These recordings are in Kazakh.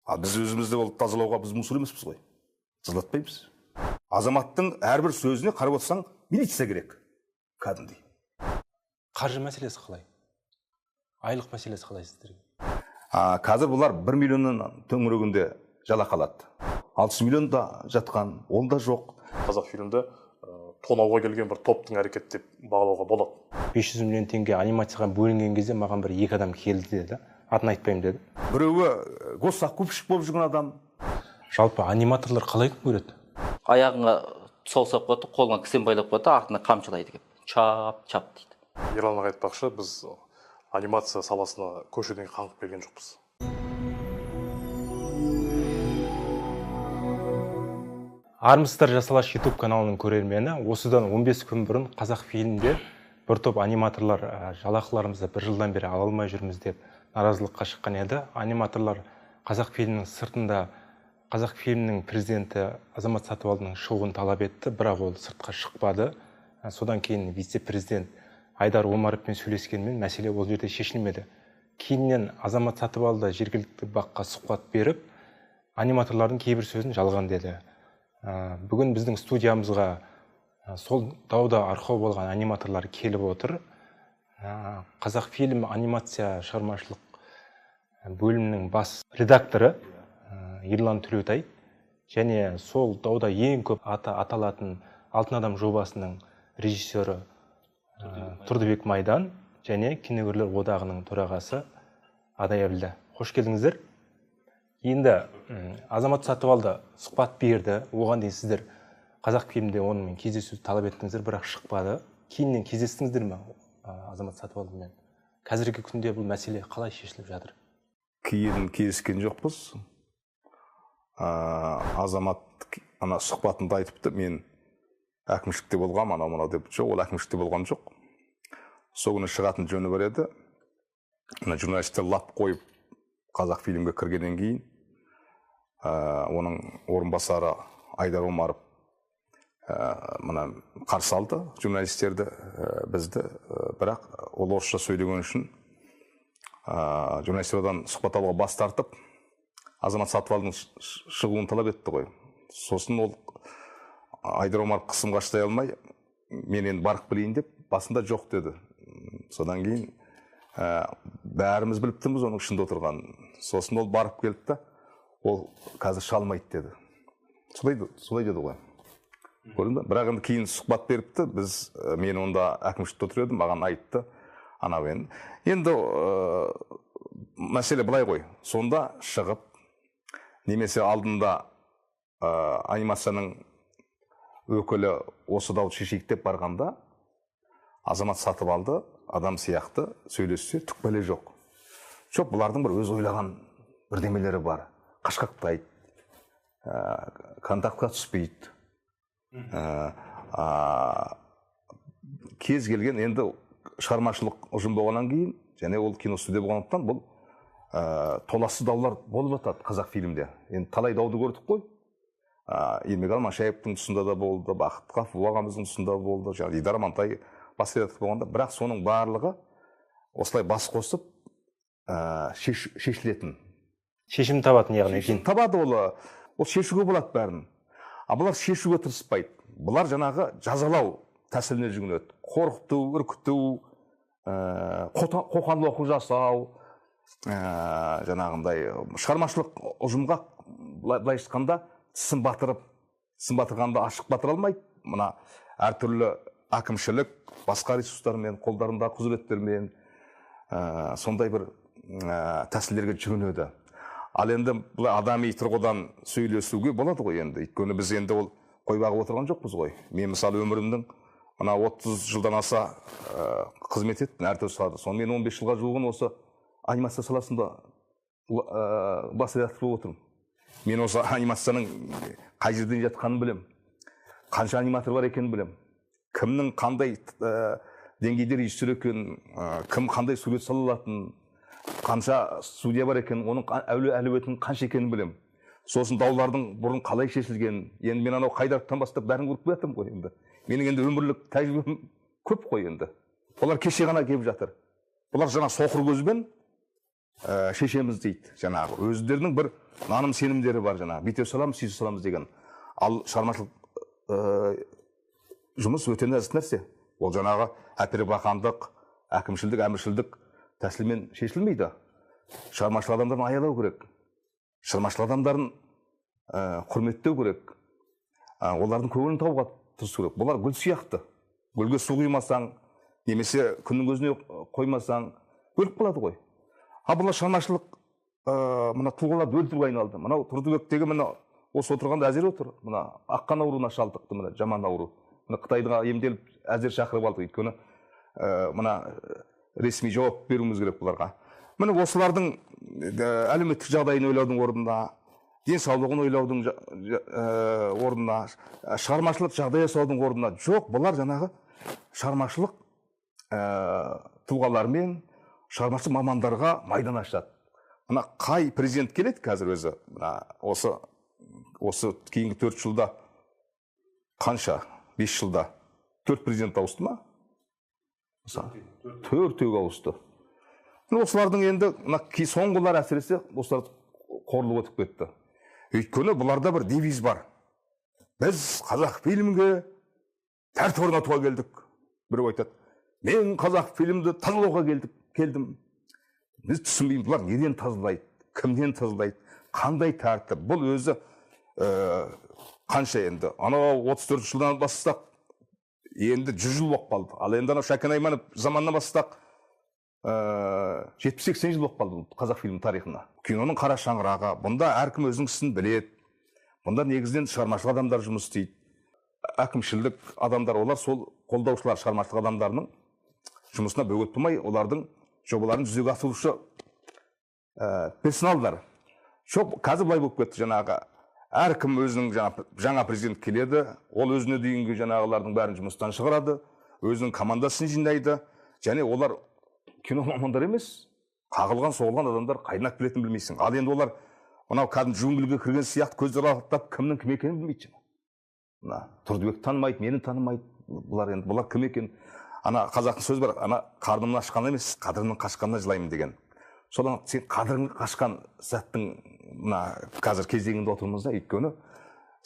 Ал біз өзімізді ол тазалауға біз мусор емеспіз ғой. Тазалатпаймыз. Азаматтың әрбір сөзіне қарап отырсаң, милиция керек. Кәдімгідей. Қаржы мәселесі қалай? Айлық мәселесі қалай сіздерге? Қазір бұлар 1 миллионның төңірегінде жалақы алады. 600 миллион да жатқан, ол да жоқ. Қазақфильмді тонауға келген бір топтың әрекеті деп бағалауға болады. 500 миллион теңге анимацияға бөлінген кезде маған бір екі адам келді деді. Атын айтпаймын деді. Біреуі госзакупщик болып жүрген адам. Жалпы аниматорлар қалай күн көреді? Аяғыңа сол салып қояды, қолыңа кісен байлап қояды, артына қамшылайды кеп. Чап, чап дейді. Ерлан аға айтпақшы, біз анимация саласына көшеден қаңғып келген жоқпыз. Армысыздар Жас Алаш YouTube каналының көрермені, осыдан 15 күн бұрын Қазақфильмде бір топ аниматорлар жалақыларымызды бір жылдан бері ала алмай жүрміз деп наразылыққа шыққан еді. Аниматорлар Қазақфильмнің сыртында Қазақфильмнің президенті Азамат Сатыбалдының шығуын талап етті, бірақ ол сыртқа шықпады. Содан кейін вице-президент Айдар Омаровпен сөйлескенмен мәселе ол жерде шешілмеді. Кейіннен Азамат Сатыбалды жергілікті баққа сұхбат беріп, аниматорлардың кейбір сөзін жалған деді. Бүгін біздің студиямызға сол дауда арқау болған аниматорлар келіп отыр. Қазақфильм анимация шығармашылық бөлімінің бас редакторы Ерлан Төлеутай және сол дауда ең көп аты аталатын Алтын адам жобасының режиссері Тұрдыбек Майдан және киногерлер одағының төрағасы Адай Әбілда. Қош келдіңіздер. Енді Азамат Сатыбалды сұхбат берді. Оған дейін сіздер Қазақфильмде онымен кездесуді талап еттіңіздер, бірақ шықпады. Кейіннен кездестіңіздер ме Азамат Сатыбалдымен? Қазіргі күнде бұл мәселе қалай шешіліп жатыр? Кейін кездескен жоқпыз. Азамат ана сұхбатында айтыпты, мен әкімшілікте болғам, анау мынау деп. Жоқ, ол әкімшілікте болған жоқ. Сол күні шығатын жөні бар еді. Мына журналистер лап қойып Қазақфильмге кіргеннен кейін оның орынбасары Айдар Омаров мына қарсы алды журналистерді, бізді, бірақ ол орысша сөйлеген үшін журналистер одан сұхбат алуға бас тартып, Азамат Сатыбалдының шығуын талап етті ғой. Сосын ол Айдар Омаров қысымға шыдай алмай, мен енді барып білейін деп, басында жоқ деді. Содан кейін бәріміз біліп тұрмыз оның ішінде отырғанын. Сосын ол барып келді да, ол қазір шалмайды деді. Солай деді ғой. Көрдің бе? Бірақ енді кейін сұхбат беріпті. Біз, мен онда әкімшілікте отыр едім, маған айтты. Анау енді. Енді мәселе былай ғой. Сонда шығып, немесе алдында анимацияның өкілі осы дауды шешейік деп барғанда, Азамат Сатыбалды адам сияқты сөйлессе, түк бәле жоқ. Жоқ, бұлардың бір өз ойлаған бірдемелері бар. Қашқақтайды, контактқа түспейді. Кез келген енді шығармашылық ұжым болғаннан кейін, және ол киностудия болғандықтан бұл толассыз даулар болып жатады Қазақфильмде. Енді талай дауды көрдік қой. Ермек Алмашаевтың тұсында да болды, Бақыт Ғафу ағамыздың тұсында болды, жаңағы Дидар Амантай бас редактор болғанда, бірақ соның барлығы осылай бас қосып шешілетін. Шешім табатын, яғни. Шешім табады, ол шешуге болады бәрін. А бұлар шешуге тырыспайды. Бұлар жаңағы жазалау тәсіліне жүгінеді. Қорқыту, үркіту, қоқан-лоқы жасау, жаңағындай шығармашылық ұжымға былай айтқанда тісін батырып, тісін батырғанда ашық батыра алмайды. Мына әртүрлі әкімшілік, басқа ресурстармен, қолдарындағы құзыреттермен сондай бір тәсілдерге жүгінеді. Ал енді былай адами тұрғыдан сөйлесуге болады ғой енді. Өйткені біз енді ол қой бағып отырған жоқпыз ғой. Мен мысалы өмірімнің мына 30 жылдан аса қызмет еттім әртүрлі салада. Сонымен 15 жылға жуығын осы анимация саласында бас редактор болып отырмын. Мен осы анимацияның қай жерден жатқанын білем. Қанша аниматор бар екенін білем. Кімнің қандай деңгейде режиссер екенін, кім қандай сурет сала алатынын, қанша студия бар екенін, оның әлеуетінің қанша екенін білем. Сосын даулардың бұрын қалай шешілгенін, енді мен анау Қайдаровтан бастап бәрін көріп келе жатырмын ғой енді. Менің енді өмірлік тәжірибем көп қой енді. Олар кеше ғана келіп жатыр. Бұлар жаңа соқыр көзбен шешеміз дейді. Жаңағы өздерінің бір наным сенімдері бар, жаңағы бүйте саламыз, сөйте саламыз деген. Ал шығармашылық жұмыс өте нәзік нәрсе. Ол жаңағы әпербақандық, әкімшілдік, әміршілдік тәсілмен шешілмейді. Шығармашылық адамдарын аялау керек. Шығармашылық адамдарын құрметтеу керек. Олардың көңілін табуға тырысу керек. Бұлар гүл сияқты. Гүлге су құймасаң, немесе күннің көзіне қоймасаң, өліп қалады ғой. А бұлар шығармашылық мына тұлғаларды өлтіруге айналды. Мынау Тұрдыбектегі мына осы отырғанда әзер отыр. Мына аққан ауруына шалдықты, мына жаман ауру. Мына Қытайға емделіп әзер шақырып алдық. Өйткені мына ресми жауап беруіміз керек бұларға. Міне осылардың әлеуметтік жағдайын ойлаудың орнына, денсаулығын ойлаудың орнына, шығармашылық жағдай жасаудың орнына жоқ, бұлар жаңағы шығармашылық тұлғалармен, шығармашылық мамандарға майдан ашады. Мына қай президент келеді қазір өзі? Мына осы кейінгі 4 жылда қанша? 5 жылда 4 президент ауысты ма? Мысалы, 4-еу ауысты. Осылардың енді мына соңғылар әсіресе осылар қорлық өтіп кетті. Өйткені бұларда бір девиз бар. Біз қазақ фильмге тәртіп орнатуға келдік. Біреу айтады, мен қазақ фильмді тазалауға келдім. Біз түсінбейміз, бұлар неден тазалайды, кімнен тазалайды, қандай тәртіп. Бұл өзі қанша енді? Анау 34 жылдан бастасақ, енді 100 жыл болып қалды. Ал енді анау Шәкен Айманов заманынан бастасақ, 70-80 жыл болып қалды қазақ фильм тарихына. Киноның қара шаңырағы, бұнда әркім өзінің ісін біледі. Бұнда негізінен шығармашылық адамдар жұмыс істейді. Әкімшілдік адамдар, олар сол қолдаушылар шығармашылық адамдарының жұмысына бөгет болмай, олардың жобаларын жүзеге асырушы персоналдар. Жоқ, қазір былай болып кетті, жаңағы әркім өзінің жаңа президент келеді, ол өзіне дейінгі жаңағылардың бәрін жұмыстан шығарады, өзінің командасын жинайды, және олар кино мамандары емес, қағылған, соғылған адамдар қайдан алып келетінін білмейсің. Ал енді олар мынау кәдімгі джунглиге кірген сияқты көздері алақтап, кімнің кім екенін білмейді. Мына Тұрдыбек танымайды, мені танымайды. Бұлар енді бұлар кім екен? Ана қазақтың сөзі бар, ана қарнымнан ашқан емес, қадірімнен қашқаннан жылаймын деген. Содан сен қадірің қашқан сәттің мына қазір кезеңінде отырмыз да, өйткені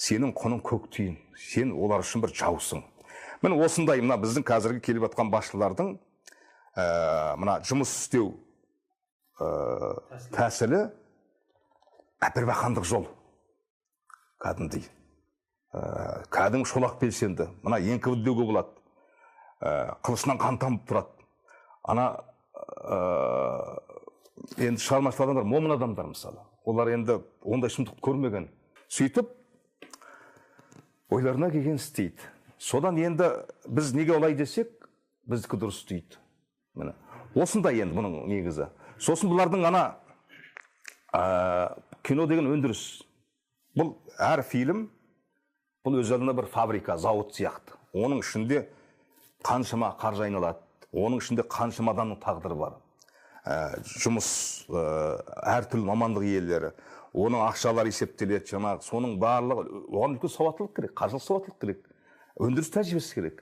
сенің құның көк тиын, сен олар үшін бір жаусың. Міне осындай мына біздің қазіргі келіп жатқан басшылардың мына жұмыс істеу тәсілі әпербақандық жол. Кәдімгідей. Кәдімгі шолақ белсенді. Мына НКВД деуге болады. Қылышынан қан тамып тұрады. Ана енді шығармашыл адамдар, момын адамдар мысалы. Олар енді ондай сұмдықты көрмеген. Сөйтіп ойларына келген істейді. Содан енді біз неге олай десек, біздікі дұрыс дейді. Міне осындай енді бұның негізі. Сосын бұлардың ана кино деген өндіріс. Бұл әр фильм, бұл өз алдына бір фабрика, зауыт сияқты. Оның ішінде қаншама қаржы айналады, оның ішінде қаншама адамның тағдыры бар. Жұмыс, әртүрлі мамандық иелері, оның ақшалары есептеледі, жаңағы соның барлығы, оған үлкен сауаттылық керек, қаржылық сауаттылық керек, өндіріс тәжірибесі керек.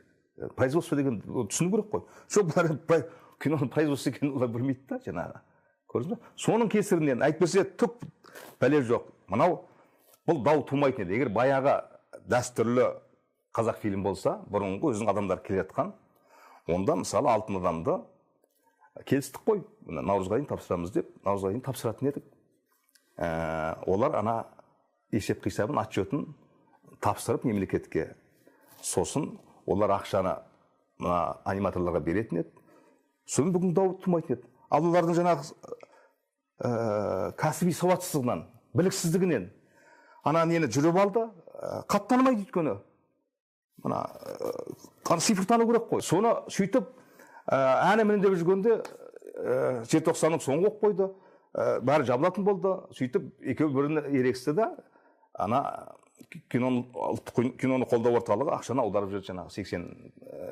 Производство деген түсіну керек қой. Жоқ, бұлар киноның производство екенін олар білмейді да, жаңағы. Көрдіңіз бе? Соның кесірінен әйтпесе түк бәле жоқ. Мынау бұл дау тумайтын еді. Егер баяғы дәстүрлі қазақ фильм болса, бұрынғы өзінің адамдар келе жатқан, онда мысалы алтын адамды келістік қой, мына наурызға дейін тапсырамыз деп, наурызға дейін тапсыратын едік. Олар ана есеп қисабын, отчетін тапсырып мемлекетке. Сосын олар ақшаны мына аниматорларға беретін еді. Соны бүгін дау тумайтын еді. Ал олардың жаңағы кәсіби сауатсыздығынан, біліксіздігінен ана нені жүріп алды, қатты танымайды өйткені. Мына цифр тану керек қой. Соны сөйтіп әні міне деп жүргенде желтоқсанның соңы болып қойды, бәрі жабылатын болды. Сөйтіп екеуі біріне ерегісті да, ана киноны қолдау орталығы ақшаны аударып жүрді жаңағы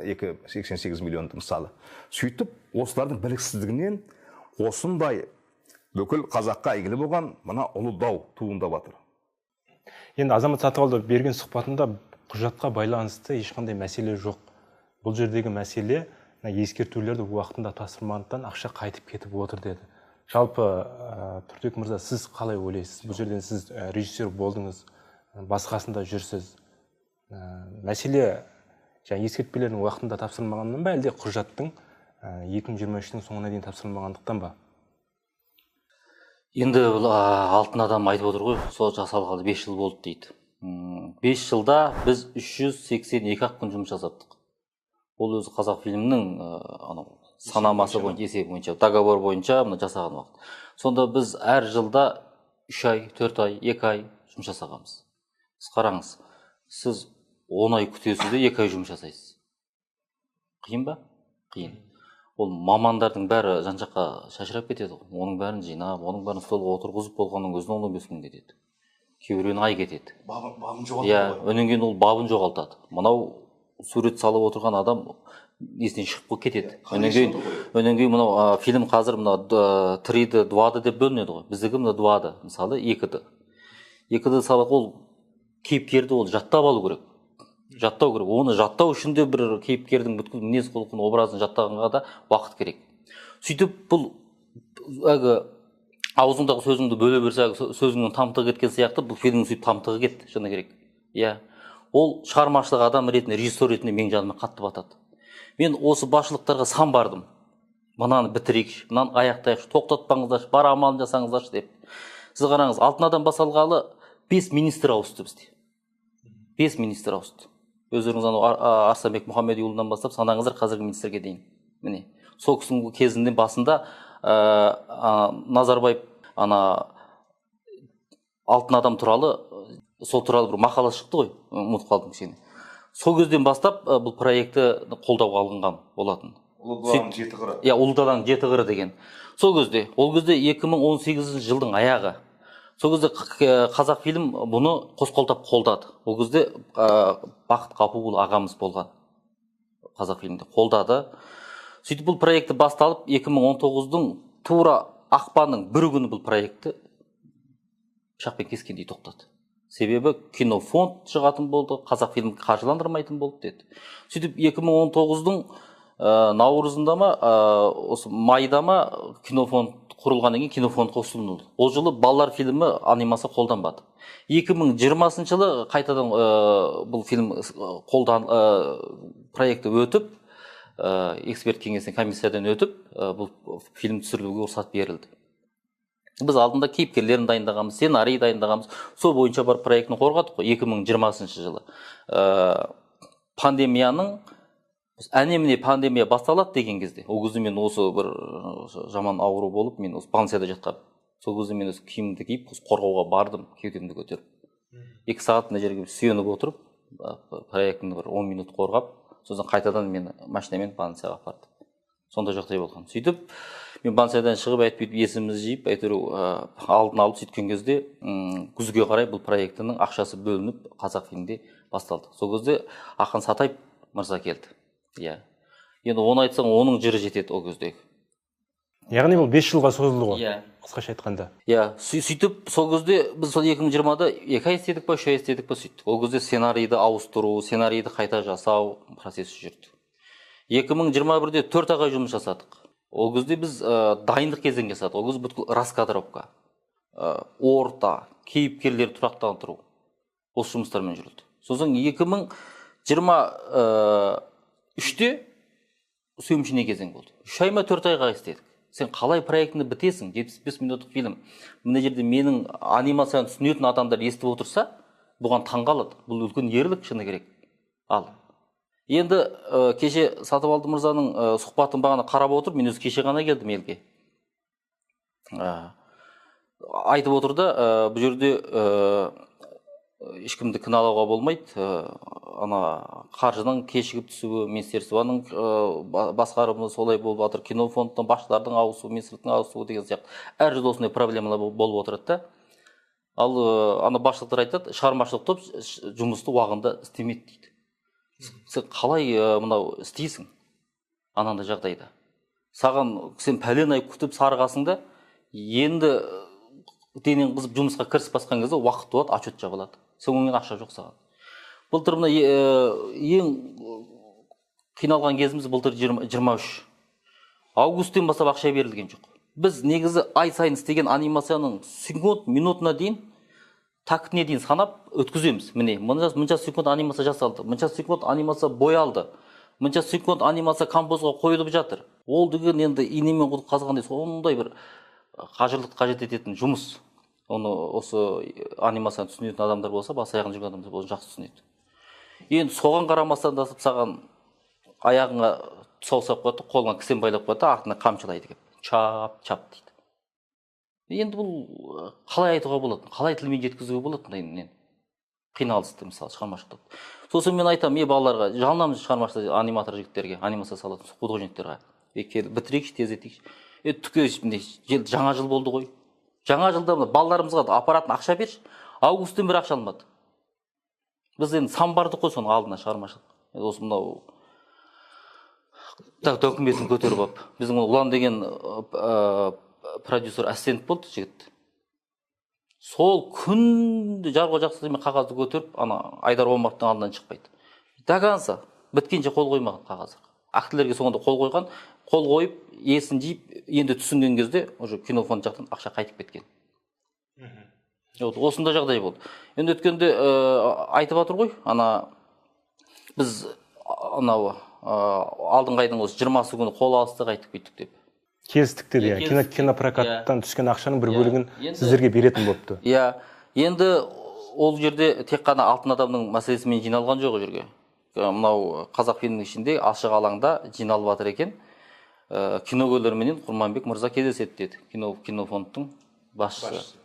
82-88 миллионды мысалы. Сөйтіп осылардың біліксіздігінен осындай бүкіл қазаққа әйгілі болған мына ұлы дау туындап жатыр. Енді Азамат Сатыбалды берген сұхбатында құжатқа байланысты ешқандай мәселе жоқ. Бұл жердегі мәселе ескертулерді уақытында тапсырмағандықтан ақша қайтып кетіп отыр деді. Жалпы Тұрдыбек мырза, сіз қалай ойлайсыз? Бұл жерден сіз режиссер болдыңыз, басқасында жүрсіз. Мәселе жаңа ескертпелердің уақытында тапсырылмағаннан ба, әлде құжаттың 2023-тің соңына дейін тапсырылмағандықтан ба? Енді бұл алтын адам айтып отыр ғой, сол жасалғалы 5 жыл болды дейді. 5 жылда біз 382 ақ күн жұмыс жасаптық. Ол өзі Қазақфильмнің анау санамасы бойынша, есебі бойынша, договор бойынша мына жасаған уақыт. Сонда біз әр жылда 3 ай, 4 ай, 2 ай жұмыс жасағанбыз. Сіз қараңыз, сіз 10 ай күтесіз де 2 ай жұмыс жасайсыз. Қиын ба? Қиын. Ол мамандардың бәрі жан-жаққа шашырап кетеді ғой. Оның бәрін жинап, оның бәрін столға отырғызып болғанның өзіне 15 күн кетеді. Кейбіреуіне ай кетеді. Бабын жоғалтады. Иә, одан кейін ол бабын жоғалтады. Мынау сурет салып отырған адам есінен шығып кетеді. Одан кейін мынау фильм қазір мына 3D, 2D деп бөлінеді ғой. Біздікі мына 2D, мысалы 2D. 2D салып ол кейіпкерді ол жаттап алу керек. Жаттау керек. Оны жаттау үшін де бір кейіпкердің бүткіл мінез құлқын, образын жаттағанға да уақыт керек. Сөйтіп бұл әлгі аузыңдағы сөзіңді бөле берсе, сөзіңнің тамтығы кеткен сияқты бұл фильмнің сөйтіп тамтығы кетті, шыны керек. Иә. Ол шығармашылық адам ретінде, режиссер ретінде менің жаныма қатты батады. Мен осы басшылықтарға сан бардым. Мынаны бітірейікші, мынаны аяқтайықшы, тоқтатпаңыздаршы, бар амалын жасаңыздаршы деп. Сіз қараңыз, алтын адам басалғалы 5 министр ауысты бізде. 5 министр ауысты. Өздеріңіз анау Арсланбек Мұхамедиұлынан бастап санаңыздар қазіргі министрге дейін. Міне, сол кісінің кезінде басында Назарбаев ана алтын адам туралы, сол туралы бір мақала шықты ғой, ұмытып қалдым кішкене. Сол кезден бастап бұл проекті қолдауға алынған болатын. Ұлы даланың жеті қыры. Иә, Ұлы даланың жеті қыры деген. Сол кезде, ол кезде 2018 жылдың аяғы. Сол кезде Қазақфильм бұны қос қолдап қолдады. Ол кезде Бақыт Қапуұлы ағамыз болған. Қазақфильмді қолдады. Сөйтіп бұл проекті басталып, 2019-дың тура ақпанның бір күні бұл проекті пышақпен кескендей тоқтады. Себебі кинофонд шығатын болды, Қазақфильм қаржыландырмайтын болды деді. Сөйтіп 2019-дың наурызында ма, осы майда ма кинофонд құрылғаннан кейін кинофондқа ұсынылды. Ол жылы балалар фильмі анимация қолданбады. 2020 жылы қайтадан бұл фильм проекті өтіп, эксперт кеңесінен комиссиядан өтіп, бұл фильм түсірілуге рұқсат берілді. Біз алдында кейіпкерлерін дайындағанбыз, сценарий дайындағанбыз. Сол бойынша бар проектіні қорғадық қой 2020 жылы. Пандемияның әне-міне пандемия басталады деген кезде, ол кезде мен осы бір жаман ауру болып, мен осы больницада жатқанмын. Сол кезде мен осы киімімді киіп, қорғауға бардым, кеудемді көтеріп. 2 сағат мына жерге сүйеніп отырып, проектіні бір 10 минут қорғап, сосын қайтадан мені машинамен больницаға апарды. Сондай жағдай болған. Сөйтіп мен больницадан шығып, әйтіп бүйтіп есімізді жиып, әйтеуір алдын алып сөйткен кезде күзге қарай бұл проектінің ақшасы бөлініп, Қазақфильмде басталды. Сол кезде Ақан Сатаев мырза келді. Иә. Енді оны айтсаң, оның жыры жетеді ол кездегі. Яғни бұл 5 жылға созылды ғой. Иә. Қысқаша айтқанда. Иә, сөйтіп сол кезде біз сол 2020-да 2 ай істедік па, 3 ай істедік па сөйттік. Ол кезде сценарийді ауыстыру, сценарийді қайта жасау процесі жүрді. 2021-де 4 ай жұмыс жасадық. Ол кезде біз дайындық кезең жасадық. Ол кезде бүткіл раскадровка, орта, кейіпкерлерді тұрақтандыру осы жұмыстармен жүрді. Сосын 2023-те съемочный кезең болды. 3 ай ма 4 айға істедік. Сен қалай проектіні бітесің? 75 минуттық фильм. Мына жерде менің анимацияны түсінетін адамдар естіп отырса, бұған таңғалады. Бұл үлкен ерлік, шыны керек. Ал енді кеше Сатыбалды мырзаның сұхбатын бағана қарап отырып, мен өзі кеше ғана келдім елге. Айтып отыр да, бұл жерде ешкімді кінәлауға болмайды. Ана қаржының кешігіп түсуі, министерствоның басқарымы солай болып жатыр, кинофондтың басшылардың ауысуы, министрліктің ауысуы деген сияқты. Әр жылда осындай проблемалар болып отырады да. Ал ана басшылықтар айтады, шығармашылық топ жұмысты уақытында істемейді дейді. Сен қалай мынау істейсің анандай жағдайда? Саған сен пәлен ай күтіп сарығасың да, енді денең қызып жұмысқа кіріс басқан кезде уақыт туады, отчет жабылады. Сен оңмен ақша жоқ саған. Былтыр мына ең қиналған кезіміз былтыр 23 августтен бастап ақша берілген жоқ. Біз негізі ай сайын істеген анимацияның секунд, минутына дейін, тактіне дейін санап өткіземіз. Міне, мынша секунд анимация жасалды, мынша секунд анимация боялды, мынша секунд анимация композға қойылып жатыр. Ол деген енді инемен құдық қазғандай сондай бір қажырлықты қажет ететін жұмыс. Оны осы анимацияны түсінетін адамдар болса, бас аяғын жүрген адамдар болса, жақсы түсінеді. Енді соған қарамастан да саған аяғыңа тұсау салып қояды, қолыңа кісен байлап қояды, артына қамшылайды кеп. Чап, чап дейді. Енді бұл қалай айтуға болады, қалай тілмен жеткізуге болады мындай нені? Қиналысты, мысалы, шығармашылық. Сосын мен айтамын, балаларға, жалынамыз шығармашылық аниматор жігіттерге, анимация салатын художниктерге. Кел, бітірейікші, тездетейікші. Түке, міне, жаңа жыл болды ғой. Жаңа жылда мына балаларымызға апаратын ақша берші. Августтен бері ақша алмады. Біз енді сан бардық қой соның алдына шығармашылық. Осы мынау документін көтеріп алып. Біздің Ұлан деген продюсер ассистент болды жігіт. Сол күнде жарғы жақсы мен қағазды көтеріп, ана Айдар Омаровтың алдынан шықпайды. До конца біткенше қол қоймаған қағазға. Актілерге соңында қол қойған, қол қойып, есін жиып, енді түсінген кезде уже кинофонд жақтан ақша қайтып кеткен. Вот осындай жағдай болды. Енді өткенде айтып жатыр ғой, ана біз анау алдыңғы айдың осы 20-сы күні қол алыстық, айтып кеттік деп. Келістік деді, иә. Кинопрокаттан түскен ақшаның бір бөлігін сіздерге беретін болыпты. Иә, енді ол жерде тек қана Алтын адамның мәселесімен жиналған жоқ ол жерге. Мынау қазақ фильмінің ішінде ашық алаңда жиналып жатыр екен. Киногерлерменен Құрманбек мырза кездеседі деді, кинофондтың басшысы.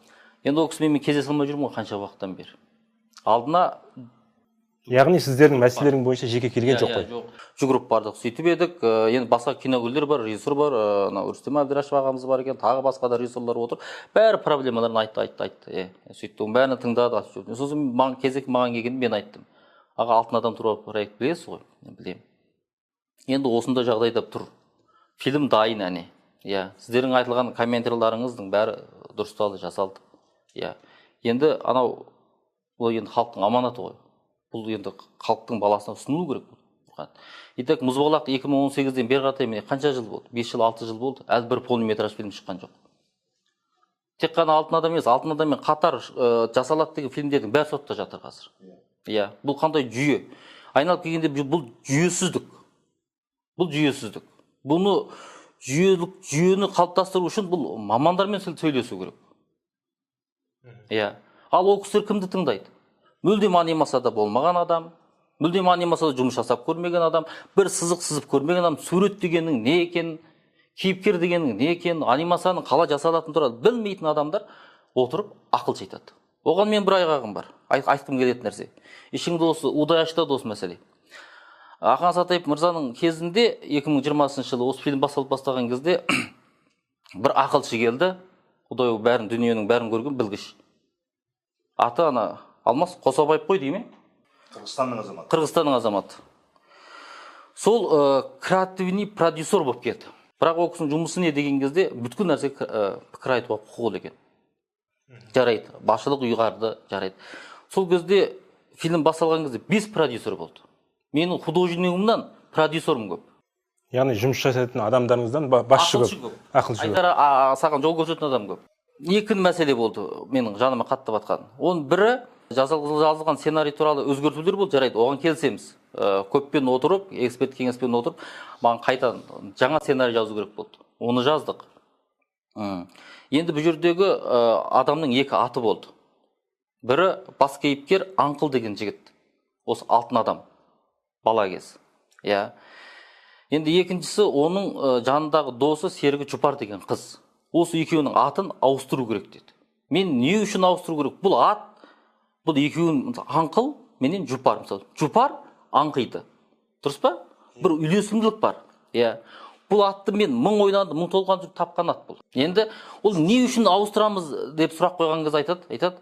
Енді ол кісімен мен кездесе алмай жүрмін ғой қанша уақыттан бері. Алдына, яғни сіздердің мәселелерің бойынша жеке келген жоқ қой. Жоқ. Жүгіріп бардық, сөйтіп едік. Енді басқа киногерлер бар, режиссер бар, анау Рүстем Әбдірашев ағамыз бар екен, тағы басқа да режиссерлар отыр. Бәрі проблемаларын айтты, айтты, айтты. Сөйтті, оның бәрін тыңдады. Сосын кезек маған келгенде мен айттым. Аға, Алтын адам туралы проект білесіз ғой? Білемін. Енді осындай жағдайда тұр. Фильм дайын әне. Иә, сіздердің айтылған комментарийларыңыздың бәрі дұрысталды, жасалды. Иә. Енді анау бұл енді халықтың аманаты ғой. Бұл енді халықтың баласына ұсынылу керек бұл. Итак, Мұзбалақ 2018-ден бері қаратай міне қанша жыл болды? 5 жыл, 6 жыл болды. Әлі бір полный метраж фильм шыққан жоқ. Тек қана Алтын адам емес, Алтын адаммен қатар жасалады деген фильмдердің бәрі сотта жатыр қазір. Иә, бұл қандай жүйе? Айналып келгенде бұл жүйесіздік. Бұл жүйесіздік. Бұны жүйені қалыптастыру үшін бұл мамандармен сөйлесу керек. Иә. Ал ол кісілер кімді тыңдайды? Мүлдем анимацияда болмаған адам, мүлдем анимацияда жұмыс жасап көрмеген адам, бір сызық сызып көрмеген адам, сурет дегеннің не екенін, кейіпкер дегеннің не екенін, анимацияның қалай жасалатыны туралы білмейтін адамдар отырып ақыл айтады. Оған мен бір айғағым бар, айтқым келетін нәрсе. Ішіңді осы удай ашытады осы мәселе. Ақан Сатаев мырзаның кезінде 2020 жылы осы фильм басталып бастаған кезде бір ақылшы келді. Құдай бәрін, дүниенің бәрін көрген білгіш. Аты ана Алмас Қосабаев қой дей ме? Қырғызстанның азаматы. Қырғызстанның азаматы. Сол креативный продюсер болып кетті. Бірақ ол кісінің жұмысы не деген кезде бүткіл нәрсе пікір айтуға құқығы екен. Жарайды, басшылық ұйғарды, жарайды. Сол кезде фильм басталған кезде 5 продюсер болды. Менің художнигімнан продюсерім көп. Яғни жұмыс жасайтын адамдарыңыздан басшы көп. Ақылшы көп. Айтар, саған жол көрсететін адам көп. Екі мәселе болды менің жаныма қатты батқан. Оның бірі жазылған сценарий туралы өзгертулер болды, жарайды, оған келісеміз. Көппен отырып, эксперт кеңеспен отырып, маған қайта жаңа сценарий жазу керек болды. Оны жаздық. Енді бұл жердегі адамның екі аты болды. Бірі бас кейіпкер Аңқыл деген жігіт. Осы Алтын адам. Бала кез. Иә. Енді екіншісі оның жанындағы досы серігі Жұпар деген қыз. Осы екеуінің атын ауыстыру керек деді. Мен не үшін ауыстыру керек? Бұл ат, бұл екеуінің Аңқыл менен Жұпар, мысалы. Жұпар аңқиды. Дұрыс па? Бір үйлесімділік бар. Иә. Бұл атты мен мың ойланды, мың толғанып жүріп тапқан ат бұл. Енді ол не үшін ауыстырамыз деп сұрақ қойған кезде айтады,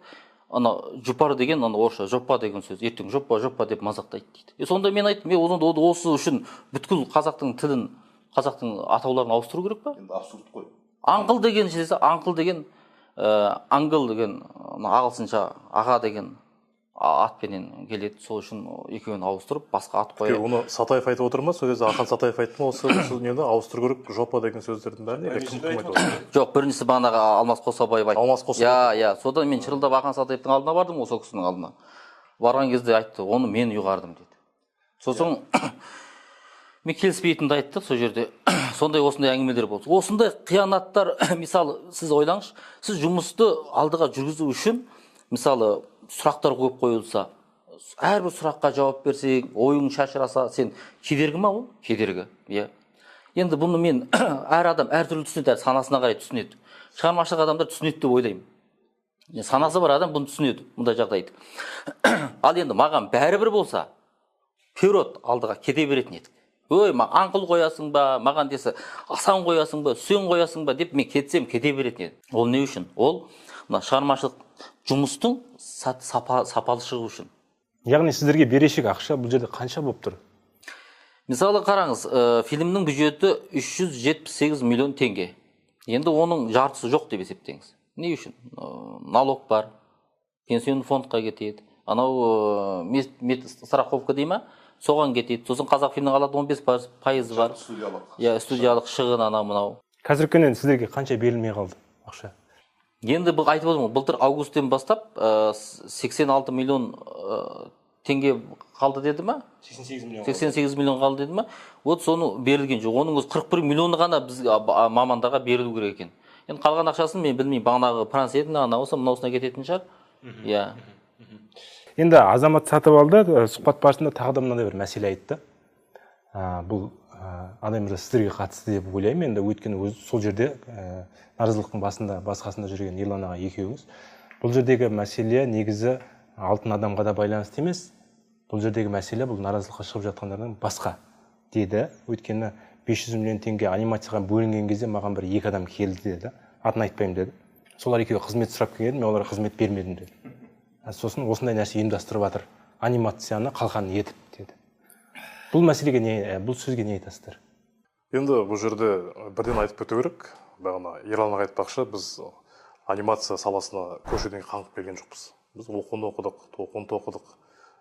ана Жұпар деген, ана орысша жопа деген сөз, ертең жопа, жопа деп мазақтайды дейді. Сонда мен айттым, осы үшін бүткіл қазақтың тілін, қазақтың атауларын ауыстыру керек па? Енді абсурд қой. Аңқыл деген десе, аңқыл деген, англ деген, ағылшынша аға деген Атпенен келеді, сол үшін екеуін ауыстырып басқа ат қояды. Оны Сатаев айтып отыр ма? Сол кезде Ақан Сатаев айтты ма, осы нені ауыстыру керек, жопа деген сөздердің бәрін, или кім айтып отыр? Жоқ, біріншісі бағанағы Алмас Қосабаев айтты. Алмас Қосабаев. Иә, содан мен шырылдап Ақан Сатаевтың алдына бардым, сол кісінің алдына. Барған кезде айтты, оны мен ұйғардым деді. Сосын мен келіспейтінімді айттық сол жерде. Сондай осындай әңгімелер болды. Осындай қиянаттар, мысалы, сіз ойлаңызшы, сіз жұмысты алдыға жүргізу үшін, мысалы, сұрақтар қойып қойылса, әрбір сұраққа жауап берсең, ойың шашыраса, сен кедергі ма ол? Кедергі, иә. Енді бұны мен әр адам әртүрлі түсінеді, әр санасына қарай түсінеді. Шығармашылық адамдар түсінеді деп ойлаймын. Санасы бар адам бұны түсінеді, мұндай жағдайды. Ал енді маған бәрібір болса, вперед алдыға кете беретін едік. Ой, аңқыл қоясың ба, маған десе, асан қоясың ба, үсен қоясың ба деп мен кетсем кете беретін едім. Ол не үшін? Ол мына шығармашылық жұмыстың сапалы шығу үшін. Яғни сіздерге берешек ақша бұл жерде қанша болып тұр? Мысалы қараңыз, фильмнің бюджеті 378 миллион теңге. Енді оның жартысы жоқ деп есептеңіз. Не үшін? Налог бар, пенсионный фондқа кетеді, анау страховка дей ма? Соған кетеді. Сосын Қазақфильмнің алатын 15% бар. Иә, студиялық шығын анау мынау. Қазіргі күнде сіздерге қанша берілмей қалды ақша? Енді бұл айтып отырмын, былтыр августтен бастап 86 миллион теңге қалды деді ма? 88 миллион. 88 миллион қалды деді ма? Вот соны берілген жоқ. Оның өзі 41 миллионы ғана біз мамандарға берілу керек екен. Енді қалған ақшасын мен білмеймін, бағанағы Франциядан анаусы мынаусына кететін шығар. Иә. Енді Азамат Сатыбалды сұхбат барысында тағы да мынандай бір мәселе айтты. Бұл Адай мырза сіздерге қатысты деп ойлаймын. Енді өйткені өз сол жерде наразылықтың басында, басқасында жүрген Ерлан аға екеуіңіз. Бұл жердегі мәселе негізі алтын адамға да байланысты емес. Бұл жердегі мәселе бұл наразылыққа шығып жатқандардың басқа деді. Өйткені 500 миллион теңге анимацияға бөлінген кезде маған бір екі адам келді деді. Атын айтпаймын деді. Солар екеуі қызмет сұрап келген, мен оларға қызмет бермедім деді. Сосын осындай нәрсе ұйымдастырып жатыр, анимацияны қалқан етіп деді. Бұл мәселеге не, бұл сөзге не айтасыздар? Енді бұл жерде бірден айтып кету керек. Бағана Ерлан аға айтпақшы, біз анимация саласына көшеден қаңғып келген жоқпыз. Біз оқуын оқыдық, тоқуын тоқыдық,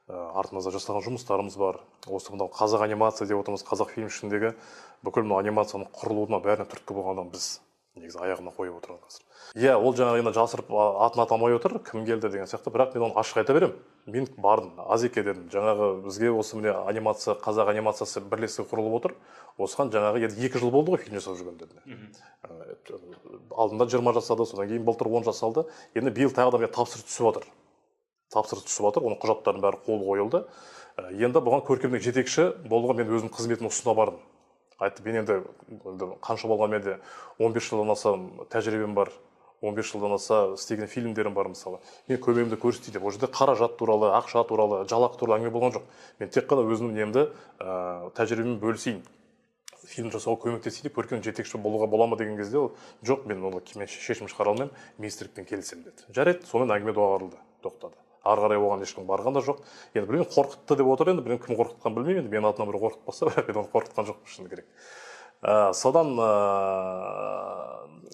артымызда жасаған жұмыстарымыз бар. Осы мынау қазақ анимация деп отырмыз, қазақ фильм ішіндегі бүкіл мынау анимацияның құрылуына бәріне түрткі болған адам біз. Негізі аяғына қойып отырған қазір. Иә, ол жаңағы енді жасырып атын атамай отыр, кім келді деген сияқты, бірақ мен оны ашық айта беремін. Мен бардым, Азеке дедім, жаңағы бізге осы міне анимация, қазақ анимациясы бірлестігі құрылып отыр. Осыған жаңағы енді 2 жыл болды ғой фильм жасап жүргендеріне. Алдында 20 жасады, содан кейін былтыр 10 жасалды. Енді биыл тағы да тапсырыс түсіп отыр. Тапсырыс түсіп отыр, оның құжаттарының бәрі қол қойылды. Енді бұған көркемдік жетекші болуға мен өзім қызметімді ұсына бардым. Айтты, мен енді қанша болғанмен де 15 жылдан аса тәжірибем бар, 15 жылдан аса істеген фильмдерім бар мысалы. Мен көмегімді көрсетейін деп. Ол жерде қаражат туралы, ақша туралы, жалақы туралы әңгіме болған жоқ. Мен тек қана өзімнің немді, тәжірибемді бөлісейін, фильм жасауға көмектесейін деп көркем жетекші болуға бола ма деген кезде ол жоқ, мен оны шешім шығара алмаймын, министрлікпен келісемін деді. Жарайды, сонымен әңгіме доғарылды, тоқтады. Ары қарай оған ешкім барған да жоқ. Енді білмеймін, қорқытты деп отыр енді, білмеймін кім қорқытқанын білмеймін, енді менің атымнан біреу қорқытпаса, бірақ мен оны қорқытқан жоқпын, шыны керек. Содан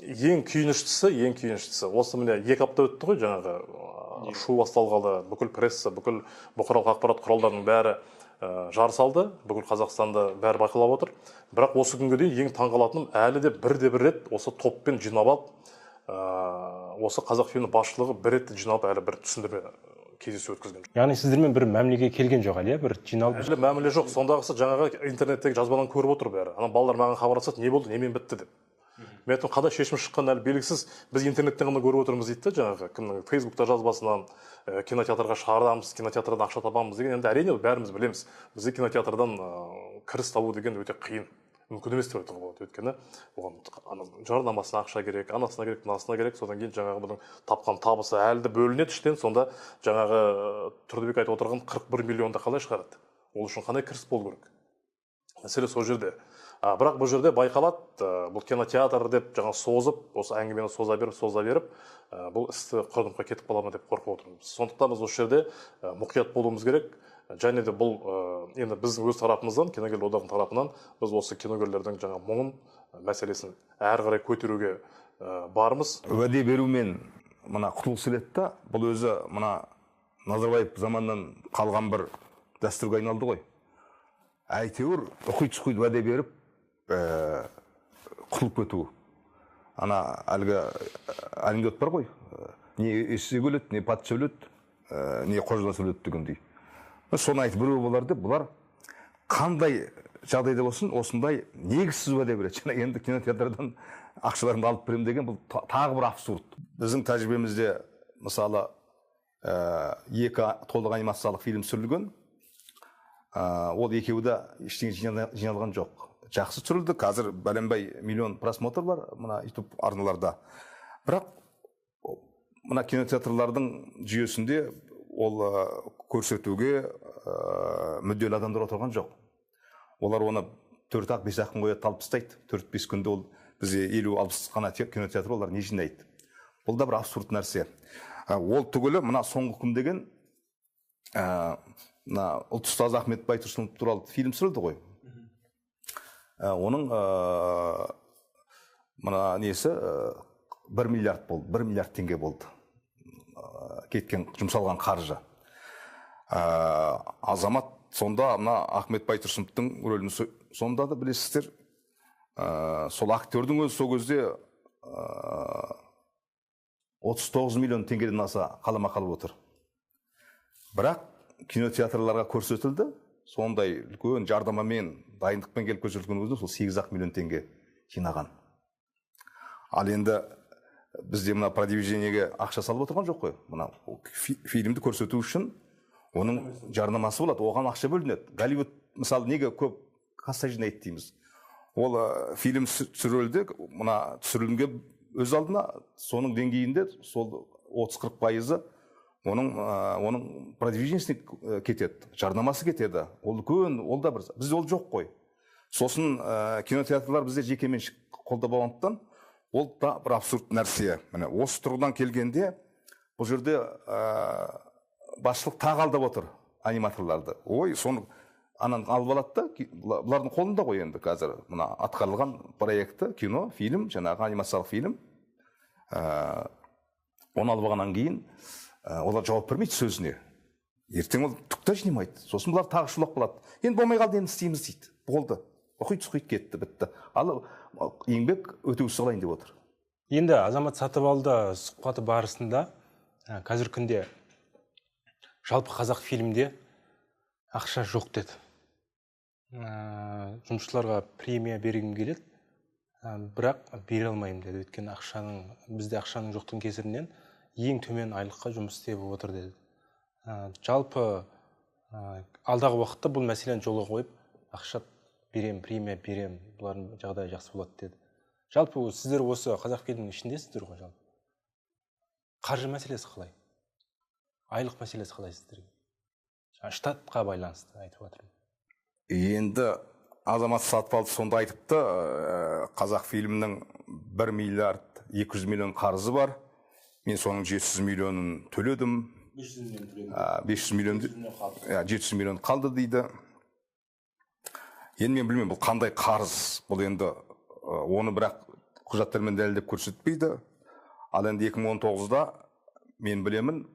ең күйініштісі, осы міне 2 апта өтті ғой, жаңағы шу басталғалы, бүкіл пресса, бүкіл бұқаралық ақпарат құралдарының бәрі жар салды, бүкіл Қазақстанды бәрі бақылап отыр. Бірақ осы күнге дейін ең таңғалатыным, әлі де бірде-бір рет осы топпен жинап алып, осы Қазақфильмнің басшылығы бір рет жиналып әлі бір түсіндірме кездесу өткізген жоқ. Яғни сіздермен бір мәмілеге келген жоқ әлі, бір жиналып? Әлі мәміле жоқ. Сондағысы жаңағы интернеттегі жазбадан көріп отыр бәрі. Ана балалар маған хабарласады, не болды, немен бітті деп. Мен айттым, қандай шешім шыққаны әлі белгісіз, біз интернеттен ғана көріп отырмыз дейді де, жаңағы кімнің Фейсбукта жазбасынан, кинотеатрға шығарамыз, кинотеатрдан ақша табамыз деген. Енді әрине бәріміз білеміз, бізде кинотеатрдан кіріс табу деген өте қиын, мүмкін емес деп айтуға болады. Өйткені оған жарнамасына ақша керек, анасына керек, мынасына керек. Содан кейін жаңағы бұның тапқан табысы әлі де бөлінеді іштен. Сонда жаңағы Тұрдыбек айтып отырған 41 миллионды қалай шығарады? Ол үшін қандай кіріс болу керек? Мәселе сол жерде. Бірақ бұл жерде байқалады, бұл кинотеатр деп жаңа созып, осы әңгімені соза беріп, бұл істі құрдымға кетіп қала ма деп қорқып отырмыз. Сондықтан біз осы жерде мұқият болуымыз керек. Және де бұл енді біздің өз тарапымыздан, киногерлер одағының тарапынан біз осы киногерлердің жаңа мұңын, мәселесін әрі қарай көтеруге бармыз. Уәде берумен мына құтылғысы келеді да, бұл өзі мына Назарбаев заманнан қалған бір дәстүрге айналды ғой. Әйтеуір ұқит-сұқит уәде беріп, құтылып кету. Ана әлгі анекдот бар ғой, не есек өледі, не патша өледі, не қожалас өледі дегендей. Соны айтып біреу болар деп, бұлар қандай жағдайда болсын, осындай негізсіз уәде береді. Жаңа енді кинотеатрдан ақшаларымды алып беремін деген бұл тағы бір абсурд. Біздің тәжірибемізде мысалы 2 толық анимациялық фильм түсірілген. Ол екеуі де ештеңе жиналған жоқ. Жақсы түсірілді. Қазір бәленбай миллион просмотр бар мына YouTube арналарда. Бірақ мына кинотеатрлардың жүйесінде ол көрсетуге мүдделі адамдар отырған жоқ. Олар оны 4-ақ, 5-ақ күн қояды, талып тастайды. 4-5 күнде ол бізде 50-60 қана кинотеатр, олар не жинайды? Бұл да бір абсурд нәрсе. Ол түгілі мына соңғы күн деген мына ұлт ұстазы Ахмет Байтұрсынов туралы фильм түсірілді ғой. Оның мына несі 1 миллиард болды, 1 миллиард теңге болды. Кеткен, жұмсалған қаржы. Азамат сонда мына Ахмет Байтұрсыновтың рөлін сомдады, білесіздер. Сол актердің өзі сол кезде 39 миллион теңгеден аса қаламақы алып отыр. Бірақ кинотеатрларға көрсетілді, сондай үлкен жардамамен, дайындықпен келіп көрсетілген өзінде сол 8 миллион теңге жинаған. Ал енді бізде мына продвижениеге ақша салып отырған жоқ қой. Мына фильмді көрсету үшін оның жарнамасы болады, оған ақша бөлінеді. Голливуд мысалы неге көп касса жинайды дейміз. Ол фильм түсірілді, мына түсірілімге өз алдына соның деңгейінде сол 30-40% оның продвижениесіне кетеді, жарнамасы кетеді. Ол үлкен, ол да бір, бізде ол жоқ қой. Сосын кинотеатрлар бізде жекеменшік қолда болғандықтан ол да бір абсурд нәрсе. Міне осы тұрғыдан келгенде бұл жерде басшылық тағы алдап отыр аниматорларды. Ой, соны анан алып алады да, бұлардың қолында ғой енді қазір мына атқарылған проекті, кино, фильм, жаңағы анимациялық фильм. Оны алып алғаннан кейін олар жауап бермейді сөзіне. Ертең ол түк те жинамайды. Сосын бұлар тағы шулап қалады. Енді болмай қалды, енді істейміз дейді. Болды. Оқиды-сұқиды кетті, бітті. Ал еңбек өтеусіз қалайын деп отыр. Енді Азамат Сатыбалды сұхбаты барысында қазір күнде жалпы қазақ фильмде ақша жоқ деді. Жұмысшыларға премия бергім келеді, бірақ бере алмаймын деді. Өйткені ақшаның, бізде ақшаның жоқтың кесірінен ең төмен айлыққа жұмыс істеп отыр деді. Жалпы алдағы уақытта бұл мәселені жолға қойып, ақша берем, премия берем, бұлардың жағдайы жақсы болады деді. Жалпы сіздер осы қазақ фильмінің ішіндесіздер ғой жалпы. Қаржы мәселесі қалай? Айлық мәселесі қалай сіздерге? Штатқа байланысты айтып жатырмын. Енді Азамат Сатыбалды сонда айтыпты, қазақ фильмінің 1 миллиард 200 миллион қарызы бар. Мен соның 700 миллионын төледім. 500 миллион төледім. 500 миллион, 700 миллион қалды дейді. Енді мен білмеймін, бұл қандай қарыз? Бұл енді оны бірақ құжаттармен дәлелдеп көрсетпейді. Ал енді 2019-да мен білемін,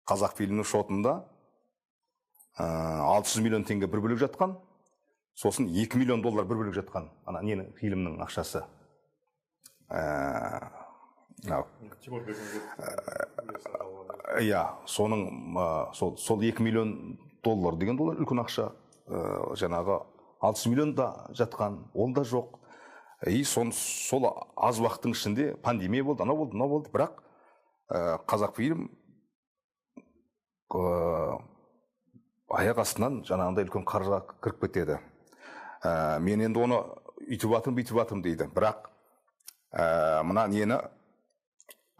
қазақ фильмінің шотында 600 миллион теңге бір бөлек жатқан, сосын 2 миллион доллар бір бөлек жатқан, ана ненің фильмнің ақшасы. Иә, соның сол 2 миллион доллар деген доллар үлкен ақша, жаңағы 600 миллион да жатқан, ол да жоқ. И сол аз уақыттың ішінде пандемия болды, анау болды, мынау болды, бірақ қазақ фильм аяқ астынан жаңағындай үлкен қаржыға кіріп кетеді. Мен енді оны үйтіп атым, бүйтіп атым дейді. Бірақ мына нені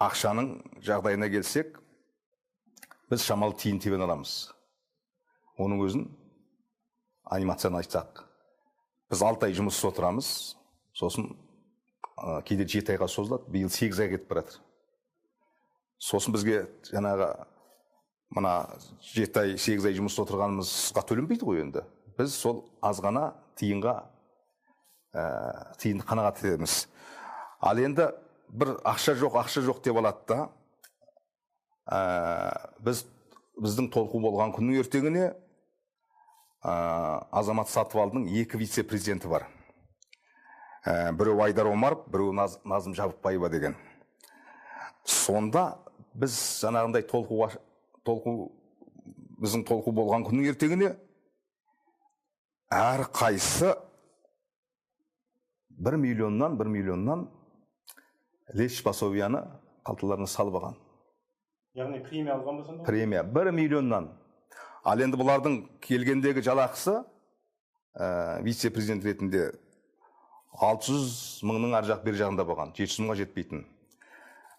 ақшаның жағдайына келсек, біз шамалы тиын тебен аламыз. Оның өзін анимацияны айтсақ, біз 6 ай жұмыс отырамыз, сосын кейде 7 айға созылады, биыл 8 ай кетіп баратыр. Сосын бізге жаңағы мына 7 ай, 8 ай жұмыс отырғанымызға төленбейді ғой енді. Біз сол азғана тиынға тиынды қанағат етеміз. Ал енді бір ақша жоқ, ақша жоқ деп алады да, біз біздің толқу болған күннің ертеңіне Азамат Сатыбалдының 2 вице-президенті бар. Біреу Айдар Омаров, біреу Назым Жабықбаева деген. Сонда біз жаңағындай біздің толқу болған күннің ертеңіне әр қайсы 1 миллионнан леш пособияны қалталарына салып алған. Яғни премия алған ба сонда? Премия 1 миллионнан. Ал енді бұлардың келгендегі жалақысы вице-президент ретінде 600 мыңның ар жақ бер жағында болған, 700 мыңға жетпейтін.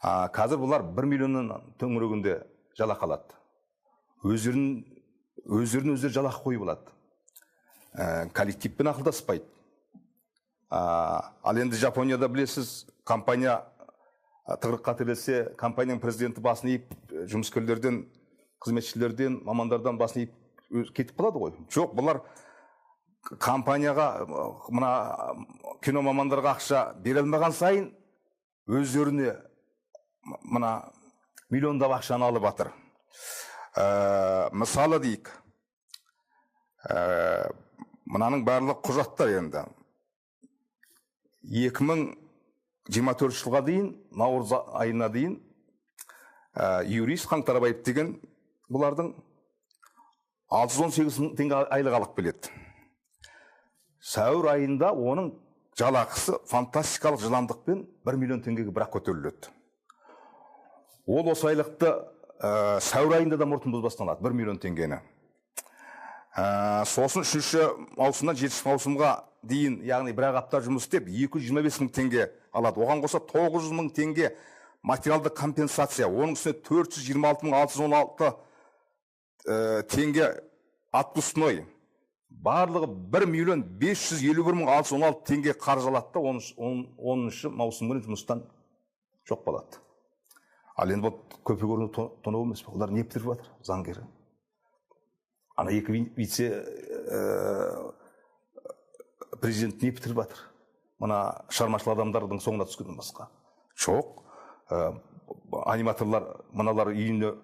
Қазір бұлар 1 миллионның төңірегінде жалақы алады. Өздерін өздері жалақы қойып алады. Коллективпен ақылдаспайды. Ал енді Жапонияда білесіз, компания тығырыққа тірелсе, компанияның президенті басын иіп, жұмыскерлерден, қызметшілерден, мамандардан басын иіп кетіп қалады ғой. Жоқ, бұлар компанияға, мына кино мамандарға ақша бере алмаған сайын өздеріне мына миллиондап ақшаны алып жатыр. Мысалы дейік, мынаның барлық құжаттар енді. 2024 жылға дейін, наурыз айына дейін юрист Қаңтарбаев деген бұлардың 618 мың теңге айлық алып келеді. Сәуір айында оның жалақысы фантастикалық жылдамдықпен 1 миллион теңгеге бірақ көтеріледі. Ол осы айлықты сәуір айында да мұртын бұзбастан алады, 1 миллион теңгені. Сосын 3 маусымнан 7 маусымға дейін, яғни бір апта жұмыс істеп 225 мың теңге алады. Оған қоса 900 мың теңге материалдық компенсация, оның үстіне 426 мың 616 теңге отпускной. Барлығы 1 миллион 551 мың 616 теңге қаржы алады да 10 маусым күні жұмыстан жоқ болады. Ал енді бұл көпе көріну тонау емес пе? Олар не бітіріп жатыр заңгері? Ана екі вице президент не бітіріп жатыр? Мына шығармашыл адамдардың соңына түскеннен басқа. Жоқ, аниматорлар мыналар үйіне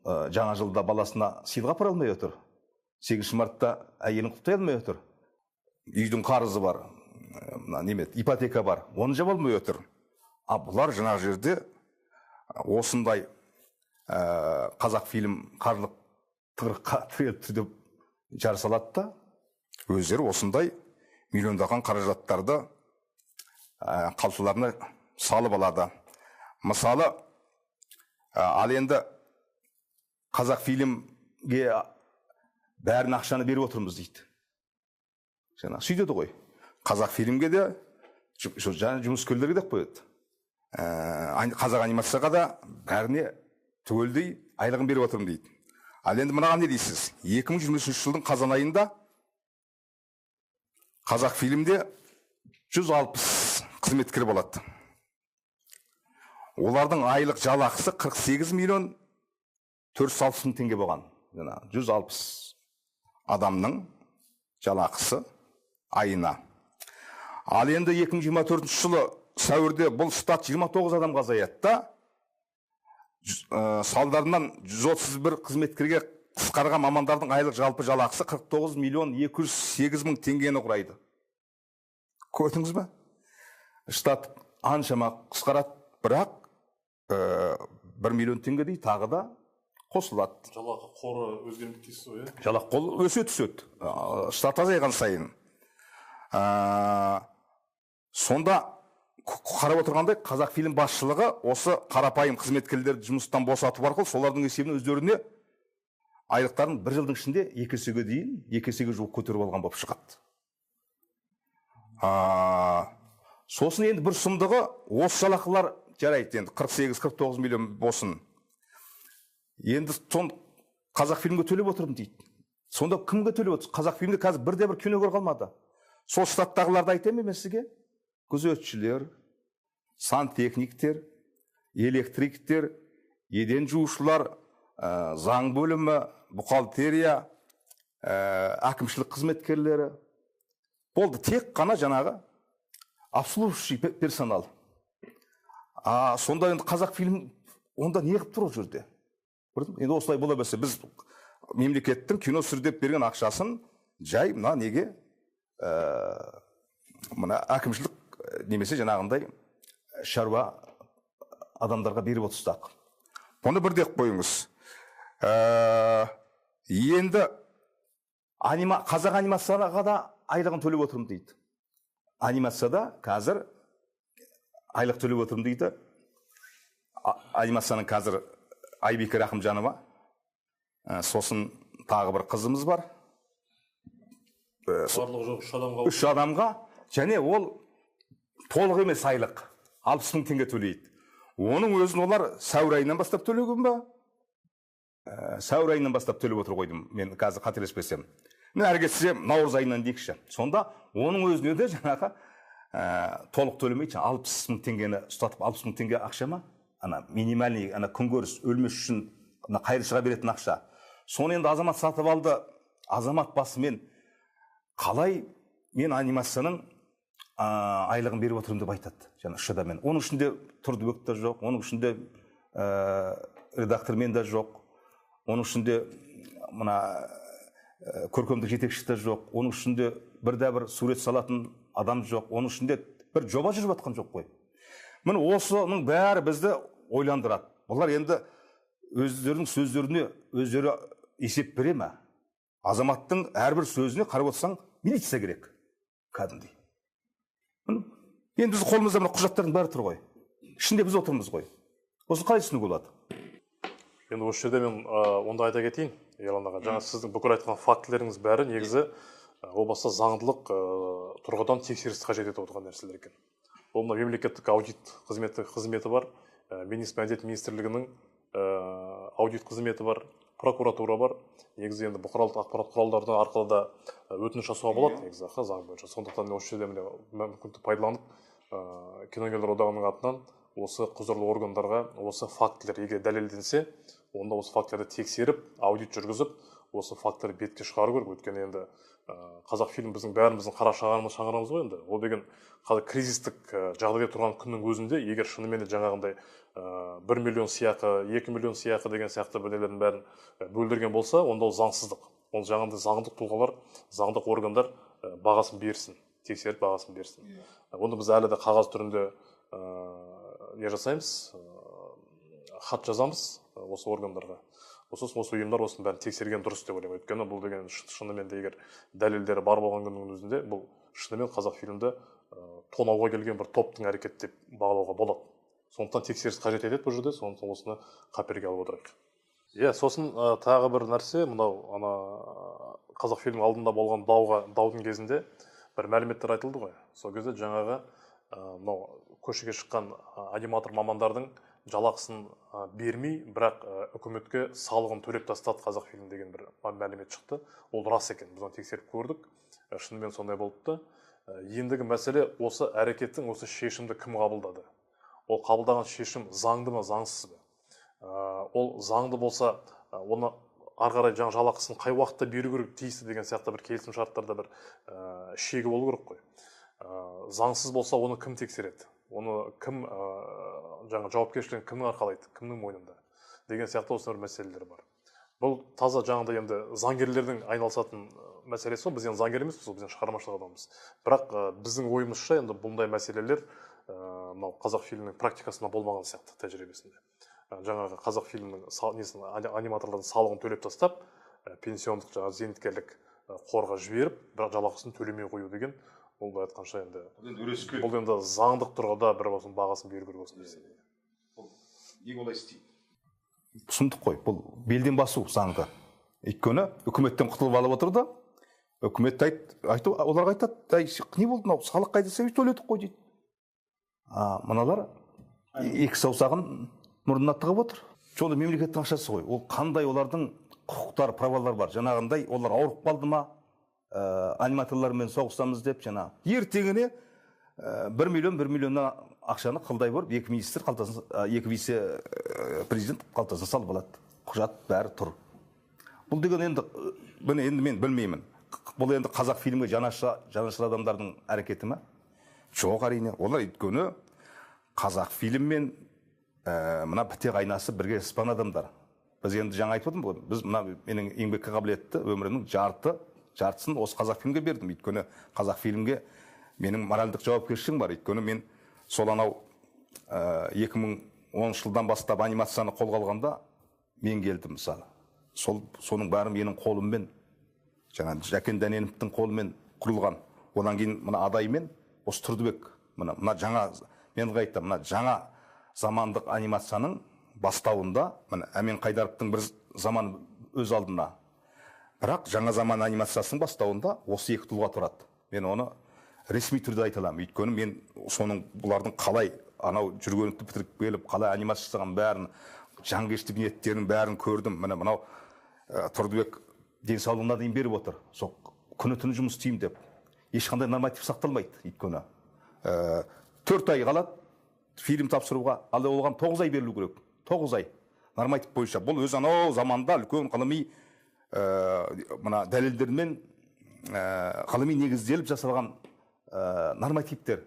жаңа жылда баласына сыйлық апара алмай отыр. 8 мартта әйелін құттай алмай отыр. Үйдің қарызы бар, мына неме, ипотека бар, оны жаба алмай отыр. А бұлар жаңа жерде осындай қазақ фильм қаржылық тығырыққа тіреліп деп жар салады да, өздері осындай миллиондаған қаражаттарды қалталарына салып алады. Мысалы, ал енді қазақ фильмге бәрін ақшаны беріп отырмыз дейді. Жаңа сөйтеді ғой. Қазақ фильмге де, жаңа жұмыскерлерге де қояды. Қазақ анимацияға да бәріне түгелдей айлығын беріп отырмын дейді. Ал енді мынаған не дейсіз? 2023 жылдың қазан айында Қазақ фильмде 160 қызметкер болады. Олардың айлық жалақысы 48 миллион 460 мың теңге болған. 160 адамның жалақысы айына. Ал енді 2024 жылы сәуірде бұл штат 29 адамға азаяды да, салдарынан 131 қызметкерге қысқарған мамандардың айлық жалпы жалақысы 49 миллион 208 мың теңгені құрайды. Көрдіңіз бе? Штат аншама қысқарады, бірақ 1 миллион теңгедей тағы да қосылады. Жалақы қоры өзгермейді дейсіз ғой, иә? Жалақы қоры өсе түседі. Штат азайған сайын. Сонда қарап отырғандай, Қазақ фильм басшылығы осы қарапайым қызметкерлерді жұмыстан босату арқылы солардың есебінен өздеріне айлықтарын бір жылдың ішінде 2 есеге дейін, 2 есеге жуық көтеріп алған болып шығады. Сосын енді бір сұмдығы, осы жалақылар жарайды енді 48-49 миллион болсын. Енді сон Қазақ фильмге төлеп отырмын дейді. Сонда кімге төлеп отырсыз? Қазақ фильмде қазір бірде-бір киногер қалмады. Сол штаттағыларды айтайын мен сізге. Күзетшілер, сантехниктер, электриктер, еден жуушылар, заң бөлімі, бухгалтерия, әкімшілік қызметкерлері. Болды, тек қана жаңағы обслуживающий персонал. Сонда енді Қазақ фильм онда не қылып тұр ол жерде? Енді осылай бола берсе, біз мемлекеттің кино түсір деп берген ақшасын жай мына неге мына әкімшілік немесе жаңағындай шаруа адамдарға беріп отырсақ. Бұны бір деп қойыңыз. Енді қазақ анимацияға да айлығын төлеп отырмын дейді. Анимацияда қазір айлық төлеп отырмын дейді. Анимацияның қазір Айбике Рахымжанова, сосын тағы бір қызымыз бар. Барлығы жоқ, 3 адамға. 3 адамға, және ол толық емес айлық, 60 мың теңге төлейді. Оның өзін олар сәуір айынан бастап төлеген ба? Сәуір айынан бастап төлеп отыр қойдым, мен қазір қателеспесем. Мен әрі кетсе наурыз айынан дейікші. Сонда оның өзіне де жаңағы толық төлемейді, 60 мың теңгені ұстатып, 60 мың теңге ақша ма? Ана минимальный, ана күнкөріс өлмес үшін ана қайыршыға беретін ақша. Соны енді Азамат сатып алды. Азамат басымен қалай мен анимацияның айлығын беріп отырмын деп айтады. Жаңа үш адаммен. Оның ішінде Тұрдыбек те жоқ, оның ішінде редактормен де жоқ, оның ішінде мына көркемдік жетекші де жоқ, оның ішінде бірде-бір сурет салатын адам жоқ, оның ішінде бір жоба жүріп жатқан жоқ қой. Міне осының бәрі бізді ойландырады. Бұлар енді өздерінің сөздеріне өздері есеп бере ме? Азаматтың әрбір сөзіне қарап отырсаң, милиция керек кәдімгідей. Енді біздің қолымызда мына құжаттардың бәрі тұр ғой. Ішінде біз отырмыз ғой. Осыны қалай түсінуге болады? Енді осы жерде мен онда айта кетейін, Ерлан аға, жаңа сіздің бүкіл айтқан фактілеріңіз бәрі негізі о баста заңдылық тұрғыдан тексерісті қажет етіп отырған нәрселер екен. Ол мына мемлекеттік аудит қызметі бар, Мәдениет министрлігінің аудит қызметі бар, прокуратура бар. Негізі енді бұқаралық ақпарат құралдарының арқылы да өтініш жасауға болады негізі заң бойынша. Сондықтан мен осы жерде міне мүмкіндікті пайдаланып, киногерлер одағының атынан осы құзырлы органдарға осы фактілер егер дәлелденсе, онда осы фактілерді тексеріп, аудит жүргізіп, осы фактілерді бетке шығару керек. Өйткені енді Қазақфильм біздің бәріміздің қара шаңырағымыз ғой енді. Ол деген қазір кризистік жағдайда тұрған күннің өзінде егер шынымен де жаңағындай 1 миллион сыйақы, 2 миллион сыйақы деген сияқты бірдеңелердің бәрін бөлдірген болса, онда ол заңсыздық. Ол жаңағындай заңдық тұлғалар, заңдық органдар бағасын берсін, тексеріп бағасын берсін. Оны біз әлі де қағаз түрінде не жасаймыз, хат жазамыз осы органдарға. Осы ұйымдар осының бәрін тексерген дұрыс деп ойлаймын. Өйткені бұл деген шынымен де егер дәлелдері бар болған күннің өзінде бұл шынымен Қазақфильмді тонауға келген бір топтың әрекеті деп бағалауға болады. Сондықтан тексеріс қажет етеді бұл жерде, сондықтан осыны қаперге алып отырайық. Иә, сосын тағы бір нәрсе, мынау ана Қазақфильм алдында болған даудың кезінде бір мәліметтер айтылды ғой. Сол кезде жаңағы мынау көшеге шыққан аниматор мамандардың жалақысын бермей, бірақ үкіметке салығын төлеп тастады Қазақфильм деген бір мәлімет шықты. Ол рас екен, біз оны тексеріп көрдік. Шынымен сондай болыпты. Ендігі мәселе осы әрекеттің, осы шешімді кім қабылдады? Ол қабылдаған шешім заңды ма, заңсыз ба? Ол заңды болса, оны ары қарай жаңа жалақысын қай уақытта беру керек тиісті деген сияқты бір келісім шарттарда бір шегі болу керек қой. Заңсыз болса, оны кім тексереді? Оны кім жаңа жауапкершілігін кімнің арқалайды, кімнің мойнында деген сияқты осындай бір мәселелер бар. Бұл таза жаңағыдай енді заңгерлердің айналысатын мәселесі ғой. Біз енді заңгер емеспіз, біз енді шығармашылық адамбыз. Бірақ біздің ойымызша енді бұндай мәселелер мынау Қазақфильмнің практикасында болмаған сияқты, тәжірибесінде. Жаңағы Қазақфильмнің несін, аниматорлардың салығын төлеп тастап, пенсиондық жаңағы зейнеткерлік қорға жіберіп, бірақ жалақысын төлемей қою деген, ол да айтқанша енді бұл енді заңдық тұрғыда бір болсын бағасын беру керек осы нәрсеге. Неге олай істейді? Сұмдық қой, бұл белден басу заңды. Өйткені үкіметтен құтылып алып отырды. Үкімет оларға айтады, не болды мынау, салық қайда десе, төледік қой дейді. Мыналар екі саусағын мұрнына тығып отыр. Жолы мемлекеттің ақшасы ғой. Ол қандай олардың құқықтары, правалары бар. Жаңағындай олар ауырып қалды ма, аниматорлармен соғысамыз деп жаңа ертеңіне 1 миллион, 1 миллионнан ақшаны қылдай бұрып, екі министр қалтасын, екі вице президент қалтасына салып алады. Құжат бәрі тұр. Бұл деген енді, міне енді мен білмеймін. Бұл енді Қазақфильмге жанашыр адамдардың әрекеті ме? Жоқ, әрине. Олар өйткені Қазақфильммен мына біте қайнасып бірге жасаған адамдар. Біз енді жаңа айтып отырмын ғой, біз мына менің еңбекке қабілетті өмірімнің жартысын осы Қазақфильмге бердім. Өйткені Қазақфильмге менің моральдық жауапкершілігім бар. Өйткені мен сол анау 2010 жылдан бастап анимацияны қолға алғанда мен келдім мысалы. Соның бәрі менің қолыммен, жаңа Жәкен Дәненовтің қолымен құрылған. Одан кейін мына Адаймен осы Тұрдыбек, мына жаңа, мен айтамын, мына жаңа замандық анимацияның бастауында мына Әмен Қайдаровтың бір заман өз алдына. Бірақ жаңа заман анимациясының бастауында осы екі тұлға тұрады. Мен оны ресми түрде айта аламын. Өйткені мен соның бұлардың қалай анау Жүргеновті бітіріп келіп, қалай анимация жасаған бәрін, жанкешті ниеттерін бәрін көрдім. Міне мынау Тұрдыбек денсаулығына дейін беріп отыр. Сол күні түні жұмыс істеймін деп. Ешқандай норматив сақталмайды өйткені. 4 ай қалады фильм тапсыруға, ал оған 9 ай берілу керек. 9 ай норматив бойынша. Бұл өз анау заманда үлкен ғылыми мына дәлелдермен ғылыми негізделіп жасалған нормативтер.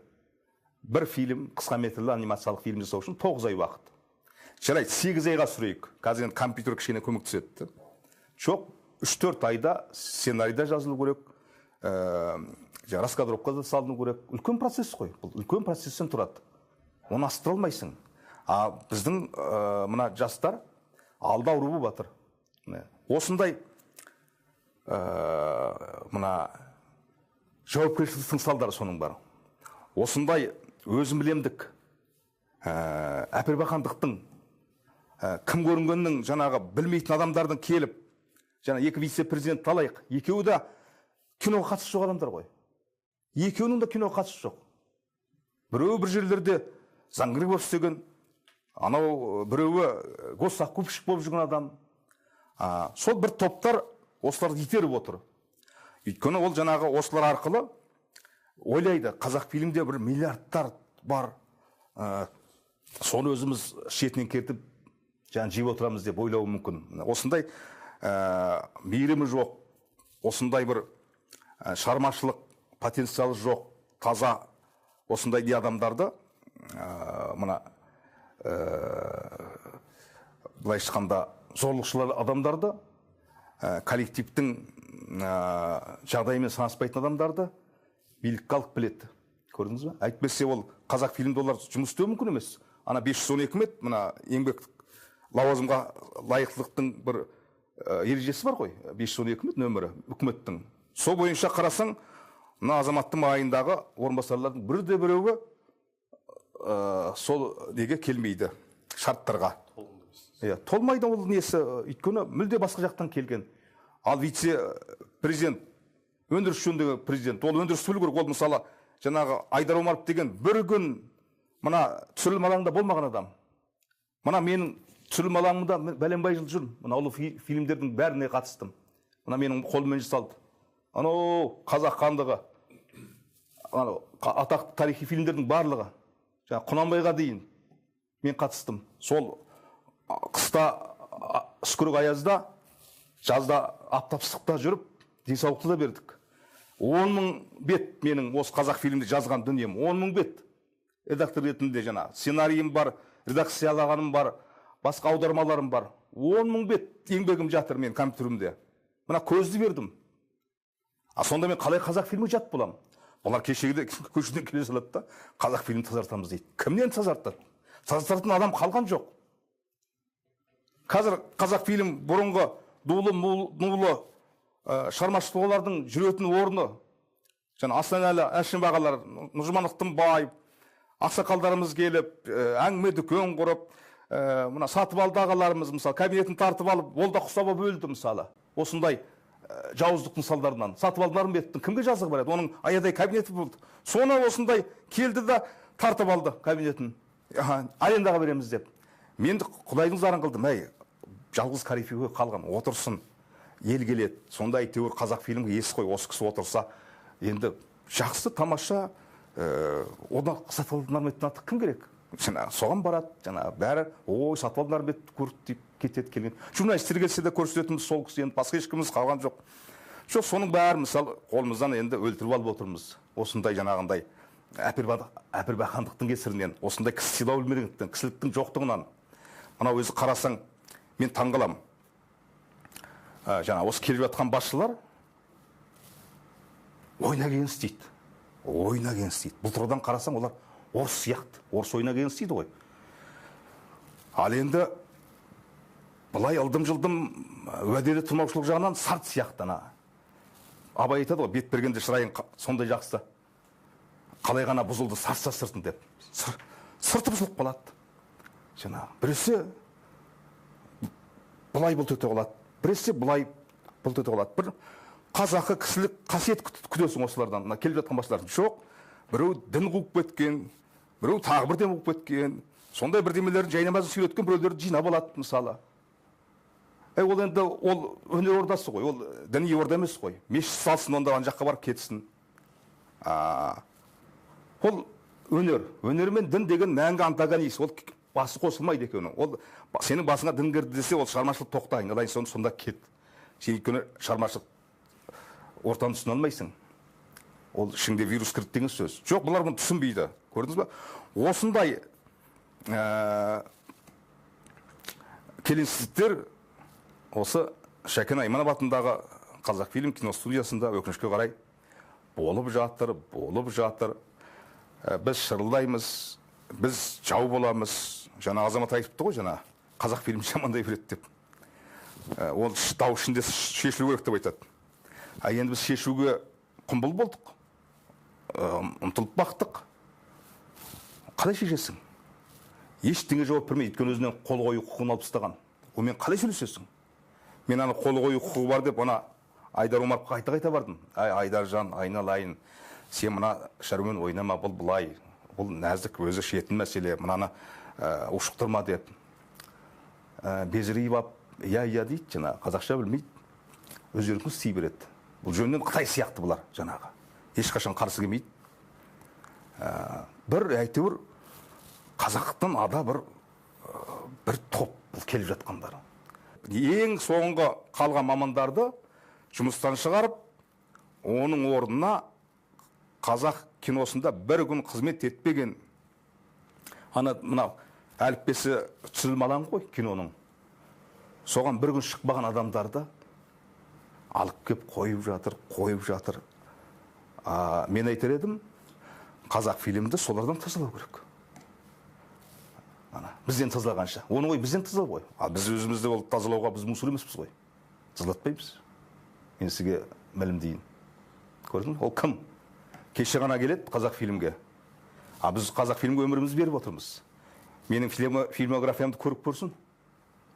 Бір фильм, қысқа метрлі анимациялық фильм жасау үшін 9 ай уақыт. Жарайды, 8 айға сүрейік. Қазір енді компьютер кішкене көмектеседі. Жоқ, 3-4 айда сценарийда жазылу керек, раскадровка да салыну керек. Үлкен процесс қой. Бұл үлкен процесстен тұрады. Оны асыра алмайсың. А біздің мына жастар алда ауру болып жатыр. Осындай мына жауапкершіліктің салдары соның бәрі. Осындай өзім білемдік, әпербақандықтың, кім көрінгеннің жаңағы білмейтін адамдардың келіп, жаңа екі вице-президент талайық, екеуі де киноға қатысы жоқ адамдар ғой. Екеуінің де киноға қатысы жоқ. Біреуі бір жерлерде заңгер болып істеген, анау біреуі госзакупщик болып жүрген адам. Сол бір топтар осыларды итеріп отыр. Өйткені ол жаңағы осылар арқылы ойлайды, Қазақфильмде бір миллиардтар бар, соны өзіміз шетінен кетіп жаңа жеп отырамыз деп ойлауы мүмкін. Осындай мейірімі жоқ, осындай бір шығармашылық потенциалы жоқ, таза осындай не адамдарды мына былайша айтқанда зорлықшылар адамдарды, коллективтің жағдайымен санаспайтын адамдарды билікке алып келеді. Көрдіңіз бе? Әйтпесе ол Қазақфильмде олар жұмыс істеуі мүмкін емес. Ана 512 мет мына еңбек лауазымға лайықтылықтың бір ережесі бар ғой, 512 мет нөмірі үкіметтің. Сол бойынша қарасаң, мына азаматтың маңайындағы орынбасарлардың бірде біреуі сол неге келмейді, шарттарға. Толмайды ол несі, өйткені мүлде басқа жақтан келген. Ал вице-президент, өндіріс жөніндегі президент, ол өндірісті білу керек. Ол мысалы жаңағы Айдар Омаров деген бір күн мына түсірілім алаңында болмаған адам. Мына менің түсірілім алаңында бәленбай жыл жүрмін. Мына ұлы фильмдердің бәріне қатыстым. Мына менің қолыммен жасалды. Анау қазақ хандығы, анау атақты тарихи фильмдердің барлығы, жаңа Құнанбайға дейін мен қатыстым. Сол қыста үскірік аязда, жазда аптап ыстықта жүріп денсаулықты да бердік. 10 мың бет менің осы қазақ фильмде жазған дүнием, 10 мың бет. Редактор ретінде жаңа сценарийім бар, редакциялағаным бар, басқа аудармаларым бар. 10 мың бет еңбегім жатыр мен компьютерімде. Мына көзді бердім. А сонда мен қалай қазақ фильмі жат боламын? Бұлар кешегіде көшеден келе салады да, қазақ фильмін тазартамыз дейді. Кімнен тазартады? Тазартатын адам қалған жоқ. Қазір қазақ фильм бұрынғы дулы нулы шығармашылық тұлғалардың жүретін орны, жаңа Асанәлі Әшімбай ағалар, Нұржұман Ықтымбаев, ақсақалдарымыз келіп, әңгіме дүкен құрып, мына Сатыбалды ағаларымыз мысалы кабинетін тартып алып, ол да құса болып өлді мысалы. Осындай жауыздықтың салдарынан Сатыбалды Нарымбетовтің кімге жазығы бар еді? Оның аядай кабинеті болды. Соны осындай келді да тартып алды кабинетін. Арендаға береміз деп. Мен Құдайдың зарын қылдым. Әй, жалғыз корифейге қалған, отырсын, ел келеді. Сонда әйтеуір қазақ фильмге ес қой, осы кісі отырса, енді жақсы, тамаша, одан Сатыбалды Нарымбетовтен артық кім керек? Жаңа соған барады, жаңа бәрі, ой, Сатыбалды Нарымбетовті көрді деп кетеді келген. Журналистер келсе де көрсететініміз сол кісі, енді басқа ешкіміміз қалған жоқ. Жоқ, соның бәрі мысалы қолымыздан енді өлтіріп алып отырмыз. Осындай жаңағындай әпербақандықтың кесірінен, осындай кісі сыйлау білмегендіктен, кісіліктің жоқтығынан. Мынау өзі қарасаң, Мен таңғаламын. Жаңа осы келіп жатқан басшылар ойына келгенін істейді. Ойына келгенін істейді. Бұл тұрғыдан қарасаң, олар орыс сияқты. Орыс ойына келгенін істейді ғой. Ал енді былай ылдым-жылдым уәделі тұрмаушылық жағынан сарт сияқты ана. Абай айтады ғой, бет бергенде шырайың сондай жақсы. Қалай ғана бұзылды сарт сыртын деп. Сырты бұзылып қалады. Жаңа біресе былай бұлт ете қалады, біресе былай бұлт ете қалады. Бір қазақы кісілік қасиет күтесің осылардан. Мына келіп жатқан басшылардан. Жоқ, біреу дін қуып кеткен, біреу тағы бірдеме қуып кеткен. Сондай бірдемелерін жайнамазын сүйреткен біреулерді жинап алады мысалы. Ол енді ол өнер ордасы ғой, ол діни орда емес қой. Мешіт салсын, онда ана жаққа барып кетсін. Ол өнер, өнер мен дін деген мәңгі антагонист, ол басы қосылмайды екеуінің. Ол сенің басыңа дін кірді десе, ол шығармашылық тоқта, айналайын, сонда кет. Сен өйткені шығармашылық ортаны түсіне алмайсың. Ол ішіңде вирус кірді деген сөз. Жоқ, бұлар бұны түсінбейді. Көрдіңіз ба? Осындай келеңсіздіктер осы Шәкен Айманов атындағы Қазақфильм киностудиясында өкінішке қарай болып жатыр, болып жатыр. Біз шырылдаймыз, біз жау боламыз. Жаңа Азамат айтыпты ғой, жаңа Қазақфильм жамандай береді деп. Ол дау ішінде шешілу керек деп айтады. А енді біз шешуге құмбыл болдық, ұмтылып бақтық. Қалай шешесің? Ештеңе жауап бермей, өйткені өзінен қол қою құқығын алып тастаған. Онымен қалай сөйлесесің? Мен ана қол қою құқығы бар деп ана Айдар Омаровқа қайта-қайта бардым. Ай, Айдаржан, айналайын, сен мына шаруамен ойнама, бұл былай, бұл нәзік, өзі шетін мәселе, мынаны ушықтырма деп. Безірейіп ап, иә, иә дейді, жаңа қазақша білмейді, өз еркін істей береді. Бұл жөнінен Қытай сияқты бұлар жаңағы. Ешқашан қарсы келмейді. Бір әйтеуір қазақтан ада бір топ бұл келіп жатқандар. Ең соңғы қалған мамандарды жұмыстан шығарып, оның орнына қазақ киносында бір күн қызмет етпеген ана мынау әліппесі түсірілім алаң ғой киноның. Соған бір күн шықпаған адамдарды алып кеп қойып жатыр, қойып жатыр. Мен айтар едім, қазақ фильмді солардан тазалау керек. Ана, бізден тазалағанша. Оның ой бізден тазалау ғой. Ал біз өзімізді ол тазалауға біз мусор емеспіз ғой. Тазалатпаймыз. Мен сізге мәлімдейін. Көрдің? Ол кім? Кеше ғана келеді қазақ фильмге. А біз қазақ фильмге өмірімізді беріп отырмыз. Менің фильмографиямды көріп көрсін.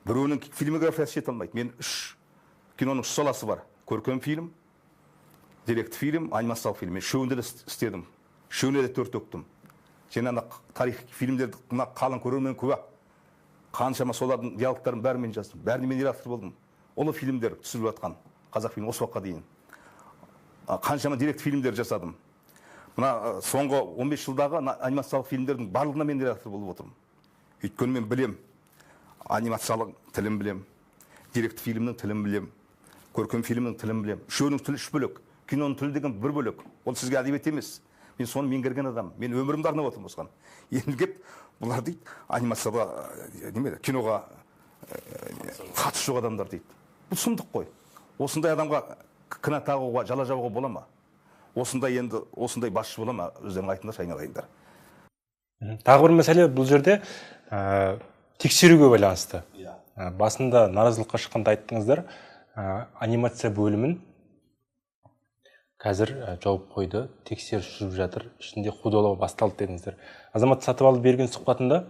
Біреуінің фильмографиясы жете алмайды. Мен үш киноның үш саласы бар. Көркем фильм, деректі фильм, анимациялық фильм. Мен үшеуінде де істедім. Үшеуіне де төрт төктім. Және ана тарихи фильмдерді мына қалың көрермен куә. Қаншама солардың диалогтарын бәрін мен жаздым. Бәріне мен редактор болдым. Ұлы фильмдер түсіріліп жатқан қазақ фильмі осы уақытқа дейін. Қаншама деректі фильмдер жасадым. Мына соңғы 15 жылдағы анимациялық фильмдердің барлығына мен редактор болып отырмын. Өйткені мен білем, анимациялық тілін білем, деректі фильмнің тілін білем, көркем фильмнің тілін білем. Үшеуінің тілі үш бөлек. Киноның тілі деген бір бөлек. Ол сізге әдебиет емес. Мен соны меңгерген адам. Мен өмірімді арнап отырмын осыған. Енді кеп бұлар дейді, анимацияға, неме, киноға қатысы жоқ адамдар дейді. Бұл сұмдық қой. Осындай адамға кінә тағуға, жала жабуға бола ма? Осындай енді, осындай басшы бола ма? Өздерің айтыңдаршы, айналайындар. Тағы бір мәселе бұл жерде тексеруге байланысты. Басында наразылыққа шыққанда айттыңыздар, анимация бөлімін қазір жауып қойды, тексеріс жүріп жатыр, ішінде қудалау басталды дедіңіздер. Азамат Сатыбалды берген сұхбатында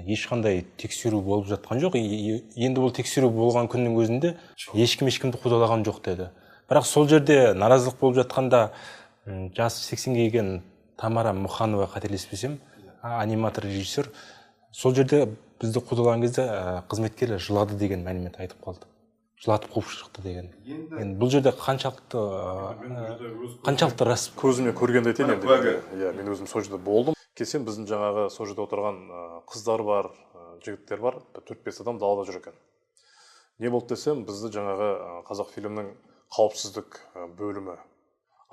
ешқандай тексеру болып жатқан жоқ. Енді бұл тексеру болған күннің өзінде ешкім ешкімді қудалаған жоқ деді. Бірақ сол жерде наразылық болып жатқанда жасы 80-ге келген Тамара Мұханова, қателеспесем, аниматор режиссер, сол жерде бізді қудалаған кезде қызметкерлер жылады деген мәлімет айтып қалды. Жылатып қуып шықты деген. Енді бұл жерде қаншалықты рас? Көзіме көргенді айтайын енді. Иә, мен өзім сол жерде болдым. Келсем біздің жаңағы сол жерде отырған қыздар бар, жігіттер бар, 4-5 адам далада жүр екен. Не болды десем, бізді жаңағы қазақ фильмнің қауіпсіздік бөлімі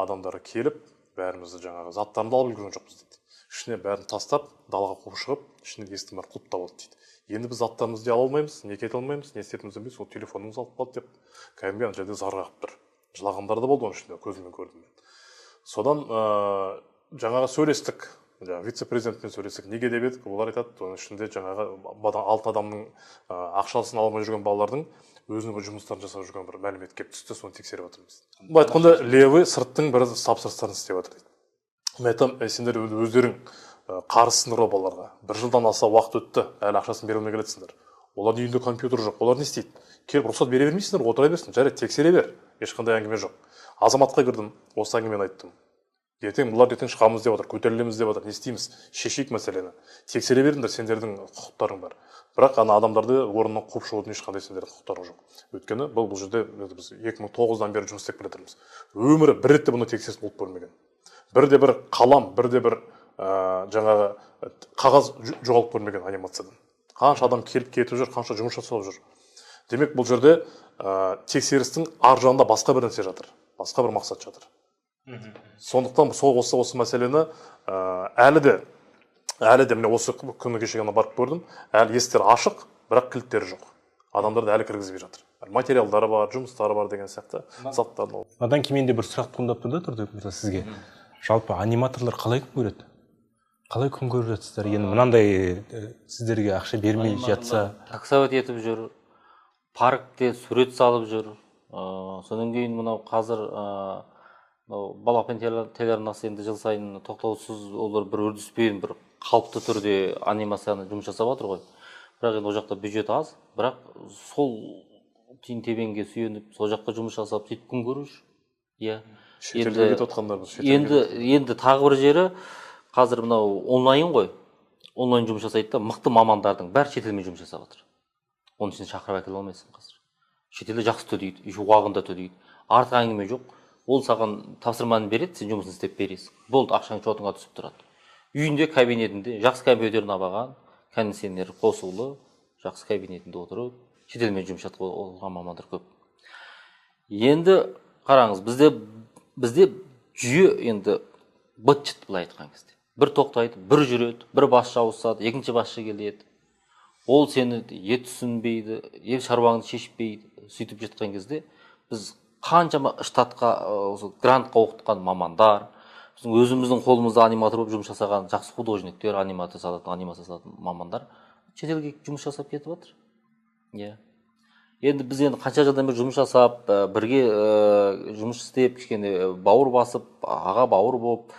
адамдары келіп, бәрімізді жаңағы заттарымды алып үлгерген жоқпыз дейді. Ішіне бәрін тастап, далаға қуып шығып, ішіне есіктің бәрі құлыптап алды дейді. Енді біз заттарымызды ала алмаймыз, не кете алмаймыз, не істейтінімізді білмейміз, сол телефонымызды алып қалды деп кәдімгі ана жерде зар қағып тұр. Жылағандар да болды оның ішінде, көзіммен көрдім мен. Содан жаңағы сөйлестік, жаңағы вице-президентпен сөйлестік. Неге деп едік, олар айтады, оның ішінде жаңағы 6 адамның ақшасын ала алмай жүрген балалардың өзінің бір жұмыстарын жасап жүрген бір мәлімет келіп түсті, соны тексеріп жатырмыз. Былай айтқанда, левый сырттың бір тапсырыстарын істеп жатыр дейді. Мен айтамын, сендер өздерің қарызсыңдар ғой балаларға. Бір жылдан аса уақыт өтті, әлі ақшасын бере алмай келатсыңдар. Олардың үйінде компьютер жоқ, олар не істейді? Келіп рұқсат бере бермейсіңдер, отыра берсін, жарайды, тексере бер, ешқандай әңгіме жоқ. Азаматқа кірдім, осы әңгімені айттым. Ертең бұлар ертең шығамыз деп жатыр, көтерілеміз деп жатыр, не істейміз? Шешейік мәселені. Тексере беріңдер, сендердің құқықтарың бар. Бірақ ана адамдарды орнынан қуып шығудың ешқандай сендердің құқықтарың жоқ. Өйткені бұл жерде біз 2009-дан бері жұмыс істеп келе жатырмыз. Өмірі бір рет те бұны тексеріс болып көрмеген. Бірде бір қалам, бірде бір жаңағы қағаз жоғалып көрмеген анимациядан. Қанша адам келіп кетіп жүр, қанша жұмыс жасап жүр. Демек, бұл жерде тексерістің ар жағында басқа бір нәрсе жатыр, басқа бір мақсат жатыр. Сондықтан сол осы мәселені әлі де міне осы күні кеше ғана барып көрдім, әлі есіктер ашық, бірақ кілттері жоқ. Адамдарды әлі кіргізбей жатыр. Материалдары бар, жұмыстары бар деген сияқты заттарын. Одан кейін менде бір сұрақ туындап тұр да, Тұрдыбек мырза, сізге. Жалпы аниматорлар қалай күн көреді? Қалай күн көріп жатсыздар? Енді мынандай сіздерге ақша бермей жатса, таксовать етіп жүр, паркте сурет салып жүр. Содан кейін мынау қазір мынау Балапан телеарнасы енді жыл сайын тоқтаусыз олар бір үрдіспен бір қалыпты түрде анимацияны жұмыс жасап жатыр ғой. Бірақ енді ол жақта бюджет аз, бірақ сол тиын тебенге сүйеніп, сол жаққа жұмыс жасап сөйтіп күн көріп жүр. Иә. Шетелге кетіп жатқандар бар. Енді тағы бір жері қазір мынау онлайн ғой. Онлайн жұмыс жасайды да, мықты мамандардың бәрі шетелмен жұмыс жасап жатыр. Оның ішін шақырып әкеле алмайсың қазір. Шетелде жақсы төлейді, еще уағында төлейді. Артық әңгіме жоқ. Ол саған тапсырманы береді, сен жұмысын істеп бересің. Болды, ақшаң шотыңа түсіп тұрады. Үйінде, кабинетінде жақсы компьютерін алған, кондиционер қосулы, жақсы кабинетінде отырып, шетелмен жұмыс жасап отырған мамандар көп. Енді қараңыз, бізде жүйе енді быт-шыт былай айтқан кезде. Бір тоқтайды, бір жүреді, бір басшы ауысады, екінші басшы келеді. Ол сені е түсінбейді, е шаруаңды шешпейді. Сөйтіп жатқан кезде біз қаншама штатқа, осы грантқа оқытқан мамандар, біздің өзіміздің қолымызда аниматор болып жұмыс жасаған жақсы художниктер, анимация салатын мамандар шетелге жұмыс жасап кетіп жатыр. Иә. Енді біз енді қанша жылдан бері жұмыс жасап, бірге жұмыс істеп, кішкене бауыр басып, аға бауыр болып,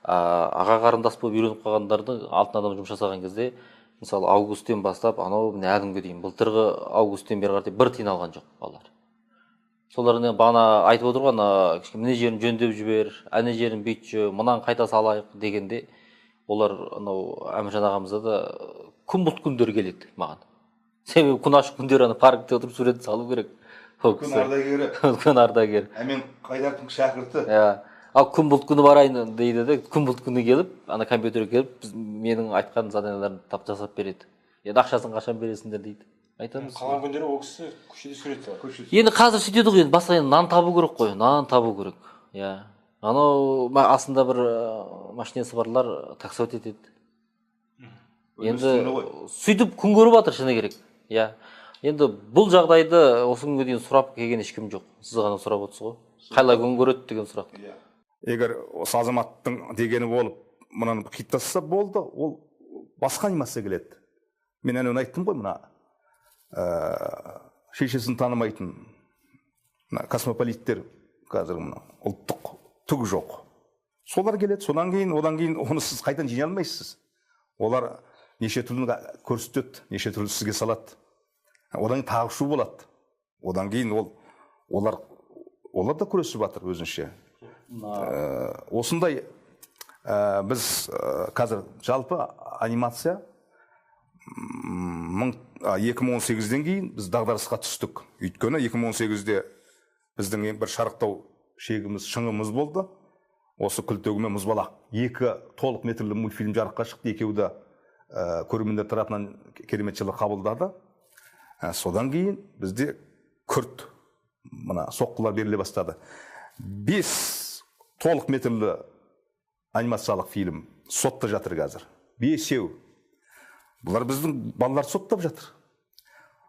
аға қарындас болып үйреніп қалғандарды алтын адам жұмыс жасаған кезде, мысалы, августтен бастап анау міне әлі күнге дейін, былтырғы августтен бері қарай бір тиын алған жоқ балалар. Солар бағана айтып отыр ғой, ана кішкене мына жерін жөндеп жібер, ана жерін бүйтші, мынаны қайта салайық дегенде, олар анау Әміржан ағамызда да күн бұлт күндер келеді маған. Себебі күн ашық күндері ана паркте отырып сурет салу керек. Ол Күн кісі. ардагері. Күн ардагері. Әмен Қайдаровтың шәкірті. Иә. Ал күн бұлт күні барайын дейді де, күн бұлт күні келіп, ана компьютерге келіп, біз менің айтқан заданияларымды тап жасап береді. Енді ақшасын қашан бересіңдер дейді. Айтамыз. Қалған күндері ол кісі көшеде сурет салады. Енді қазір сөйтеді ғой, енді басқа енді нан табу керек қой, нан табу керек. Иә. Анау астында бір машинасы барлар таксовать етеді. Енді сөйтіп күн көріп жатыр, шыны керек. Иә. Енді бұл жағдайды осы күнге дейін сұрап келген ешкім жоқ. Сіз ғана сұрап отырсыз ғой. Қалай күн көреді деген сұрақ. Егер осы азаматтың дегені болып, мынаны қиып тастаса болды, ол басқа анимация келеді. Мен әнеуін айттым ғой, мына шешесін танымайтын мына космополиттер қазір мына ұлттық түгі жоқ. Солар келеді, содан кейін, одан кейін оны сіз қайтадан жинай алмайсыз. Олар неше түрлі көрсетеді, неше түрлі сізге салады. Одан кейін тағы шу болады. Одан кейін олар да күресіп жатыр өзінше. Осындай біз қазір жалпы анимация 2018-ден кейін біз дағдарысқа түстік. Өйткені 2018-де біздің ең бір шарықтау шегіміз, шыңымыз болды. Осы Күлтегін мен Мұзбалақ екі толық метрлі мультфильм жарыққа шықты, екеуі де көрермендер тарапынан керемет жылы қабылдады. Содан кейін бізде күрт мына соққылар беріле бастады. 5 толық метрлі анимациялық фильм сотта жатыр қазір. 5. Бұлар біздің балаларды соттап жатыр.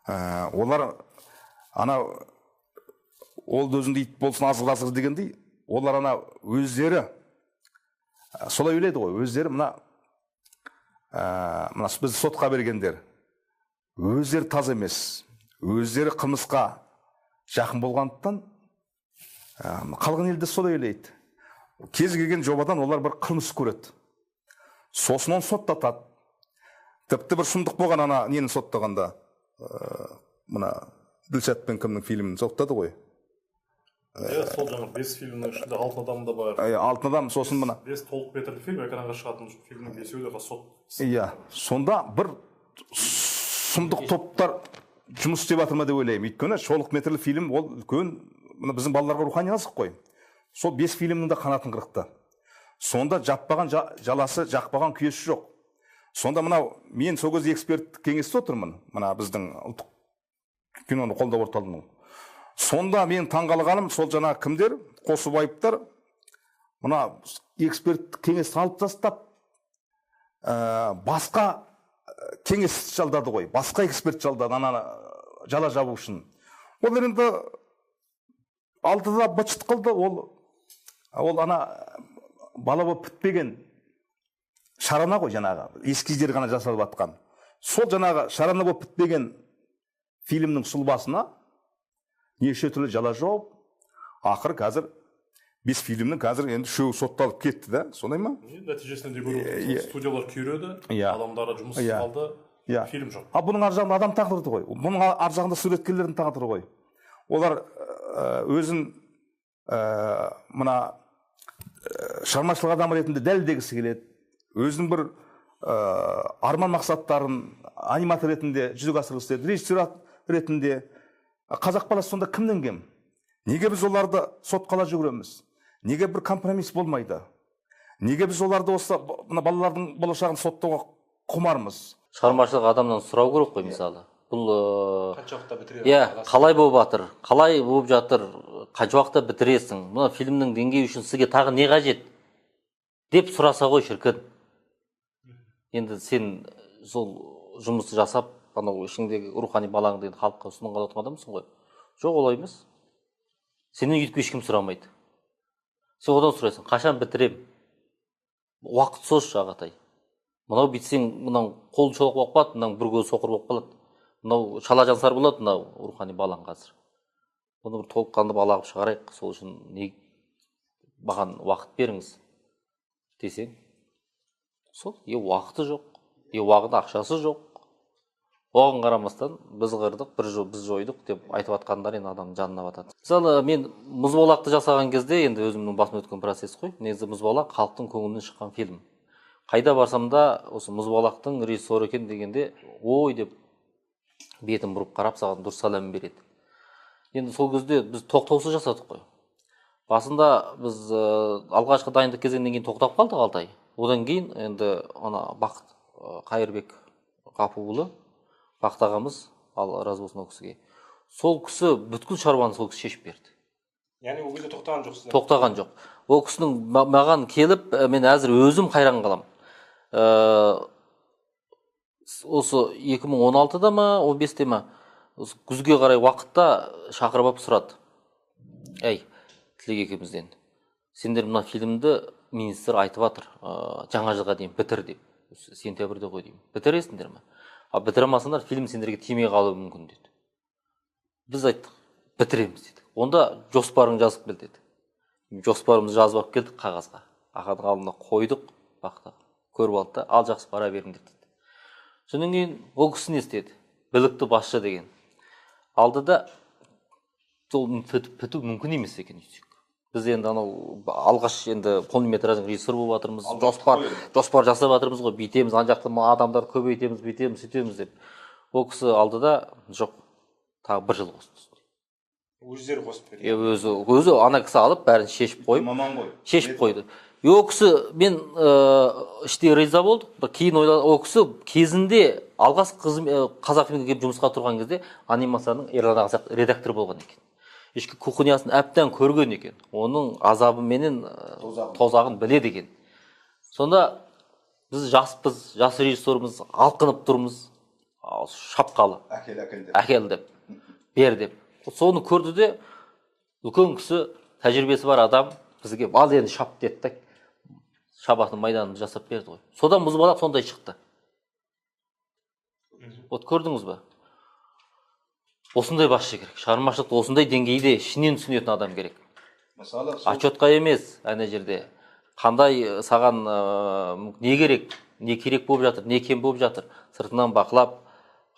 Олар ана ол да өзіңдей ит болсын азғыр азғыр дегендей, олар ана өздері солай ойлайды ғой, өздері мына бізді сотқа бергендер өздері таза емес, өздері қылмысқа жақын болғандықтан қалған елде солай ойлайды. Кез келген жобадан олар бір қылмыс көреді, сосын оны соттатады. Тіпті бір сұмдық болған ана нені соттағанда, мына Ділшат пен кімнің фильмін соттады ғой. Иә, сол жаңа 5 фильмнің ішінде Алтын адам да бар. Иә, Алтын адам, сосын мына 5 толық метрлі фильм экранға шығатын фильмнің 5-еуі де сот. Иә, сонда бір сұмдық топтар жұмыс істеп жатыр ма деп ойлаймын. Өйткені толық метрлі фильм ол үлкен, мына біздің балаларға рухани азық қой. Сол 5 фильмнің де қанатын қырықты. Сонда жаппаған жаласы, жақпаған күйесі жоқ. Сонда мынау мен сол кезде эксперт кеңесте отырмын, мына біздің ұлттық киноны қолдау орталығының. Сонда мен таңғалғаным сол жаңа кімдер, Қосыбаевтар мына эксперт кеңесті алып тастап, басқа кеңес жалдады ғой, басқа эксперт жалдады ананы жала жабу үшін. Ол енді алдыда быт-шыт қылды, ол ана бала болып бітпеген шарана ғой, жаңағы эскиздер ғана жасалып жатқан. Сол жаңағы шарана болып бітпеген фильмнің сұлбасына неше түрлі жала жауып, ақыры қазір 5 фильмнің қазір енді 3-еуі сотталып кетті да, солай ма? Нәтижесінде де көріп отырмыз, студиялар күйреді, адамдары жұмыссыз қалды, фильм жоқ. А бұның ар жағында адам тағдыры ғой, бұның ар жағында суреткерлердің тағдыры ғой. Олар өзін мына шығармашылық адам ретінде дәлелдегісі келеді, өзінің бір арман мақсаттарын аниматор ретінде жүзеге асырғысы келеді, режиссер ретінде. Қазақ баласы сонда кімнен кем? Неге біз оларды сотқа ала жүгіреміз? Неге бір компромисс болмайды? Неге біз оларды осы мына балалардың болашағын соттауға құмармыз? Шығармашылық адамнан сұрау керек қой, мысалы. Бұл қанша уақытта бітіре? Иә, қалай болып жатыр? Қалай болып жатыр? Қанша уақытта бітіресің? Мына фильмнің деңгейі үшін сізге тағы не қажет? Деп сұраса ғой шіркін. Енді сен сол жұмысты жасап, анау ішіңдегі рухани балаңды енді халыққа ұсынған адамсың ғой. Жоқ, олай емес. Сенен өйтіп ешкім сұрамайды. Сен одан сұрайсың, қашан бітірем? Уақыт созшы, ағатай. Мынау бүйтсең, мынау қолы шолақ болып қалады, мынау бір көзі соқыр болып қалады. Мынау шала жансар болады, мынау рухани балаң қазір. Бұны бір толыққанды бала қылып шығарайық, сол үшін не маған уақыт беріңіз десең, сол, е уақыты жоқ, е уақыты ақшасы жоқ. Оған қарамастан біз қырдық, біз жойдық деп айтып жатқандар енді адамның жанына батады. Мысалы, мен Мұзбалақты жасаған кезде, енді өзімнің басым өткен процесс қой, негізі Мұзбалақ халықтың көңілінен шыққан фильм. Қайда барсам да осы Мұзбалақтың режиссері екен дегенде, ой деп бетін бұрып қарап саған дұрыс сәлем береді. Енді сол кезде біз тоқтаусыз жасадық қой. Басында біз алғашқы дайындық кезеңінен кейін тоқтап қалдық 6 ай. Одан кейін енді ана Бақыт Қайырбек Ғапуұлы, Бақыт ағамыз, Алла разы болсын ол кісіге. Сол кісі бүткіл шаруаны сол кісі шешіп берді. Яғни ол кезде тоқтаған жоқсыз? Тоқтаған жоқ. Ол кісінің маған келіп, мен әзір өзім қайран қаламын. Осы 2016-да ма, 15-те ма, осы күзге қарай уақытта шақырып алып сұрады. Әй, Тілек екеумізден, сендер мына фильмді министр айтып жатыр, жаңа жылға дейін бітір деп. Сентябрьде ғой деймін. Бітіресіңдер ме? А бітіре алмасаңдар фильм сендерге тимей қалуы мүмкін деді. Біз айттық, бітіреміз дедік. Онда жоспарың жазып кел деді. Жоспарымызды жазып алып келдік қағазға. Ағаның алдына қойдық, бақты. Көріп алды да, ал жақсы бара беріңдер деді. Содан кейін ол кісі не істеді? Білікті басшы деген. Алды да сол біту мүмкін емес екен десек. Біз енді анау алғаш енді полнометражный режиссер болып жатырмыз, жоспар жасап жатырмыз ғой, бүйтеміз, ана жақта адамдар көбейтеміз, бүйтеміз, сөйтеміз деп. Ол кісі алды да, жоқ, тағы бір жыл қосты. Өздері қосып берді. Өзі ана кісі алып бәрін шешіп қойып, маман ғой. Шешіп қойды. Ол кісі мен іштей риза болдық. Кейін ойлады, ол кісі кезінде алғаш Қазақфильмге келіп жұмысқа тұрған кезде анимацияның Ерлан аға сияқты редактор болған екен. Ішкі кухнясын әбден көрген екен. Оның азабы менен тозағын біледі екен. Сонда Біз жаспыз, жас режиссерміз, алқынып тұрмыз, шапқалы. Әкел, әкел деп. Әкел деп, бер деп. Соны көрді де, үлкен кісі, тәжірибесі бар адам бізге ал енді шап деді де, шабатын майданын жасап берді ғой. Содан мұзбалақ сондай шықты. Вот көрдіңіз ба? Осындай басшы керек. Шығармашылықты осындай деңгейде ішінен түсінетін адам керек. Мысалы, отчетқа емес, ана жерде қандай саған не керек, не керек болып жатыр, не кем болып жатыр, сыртынан бақылап,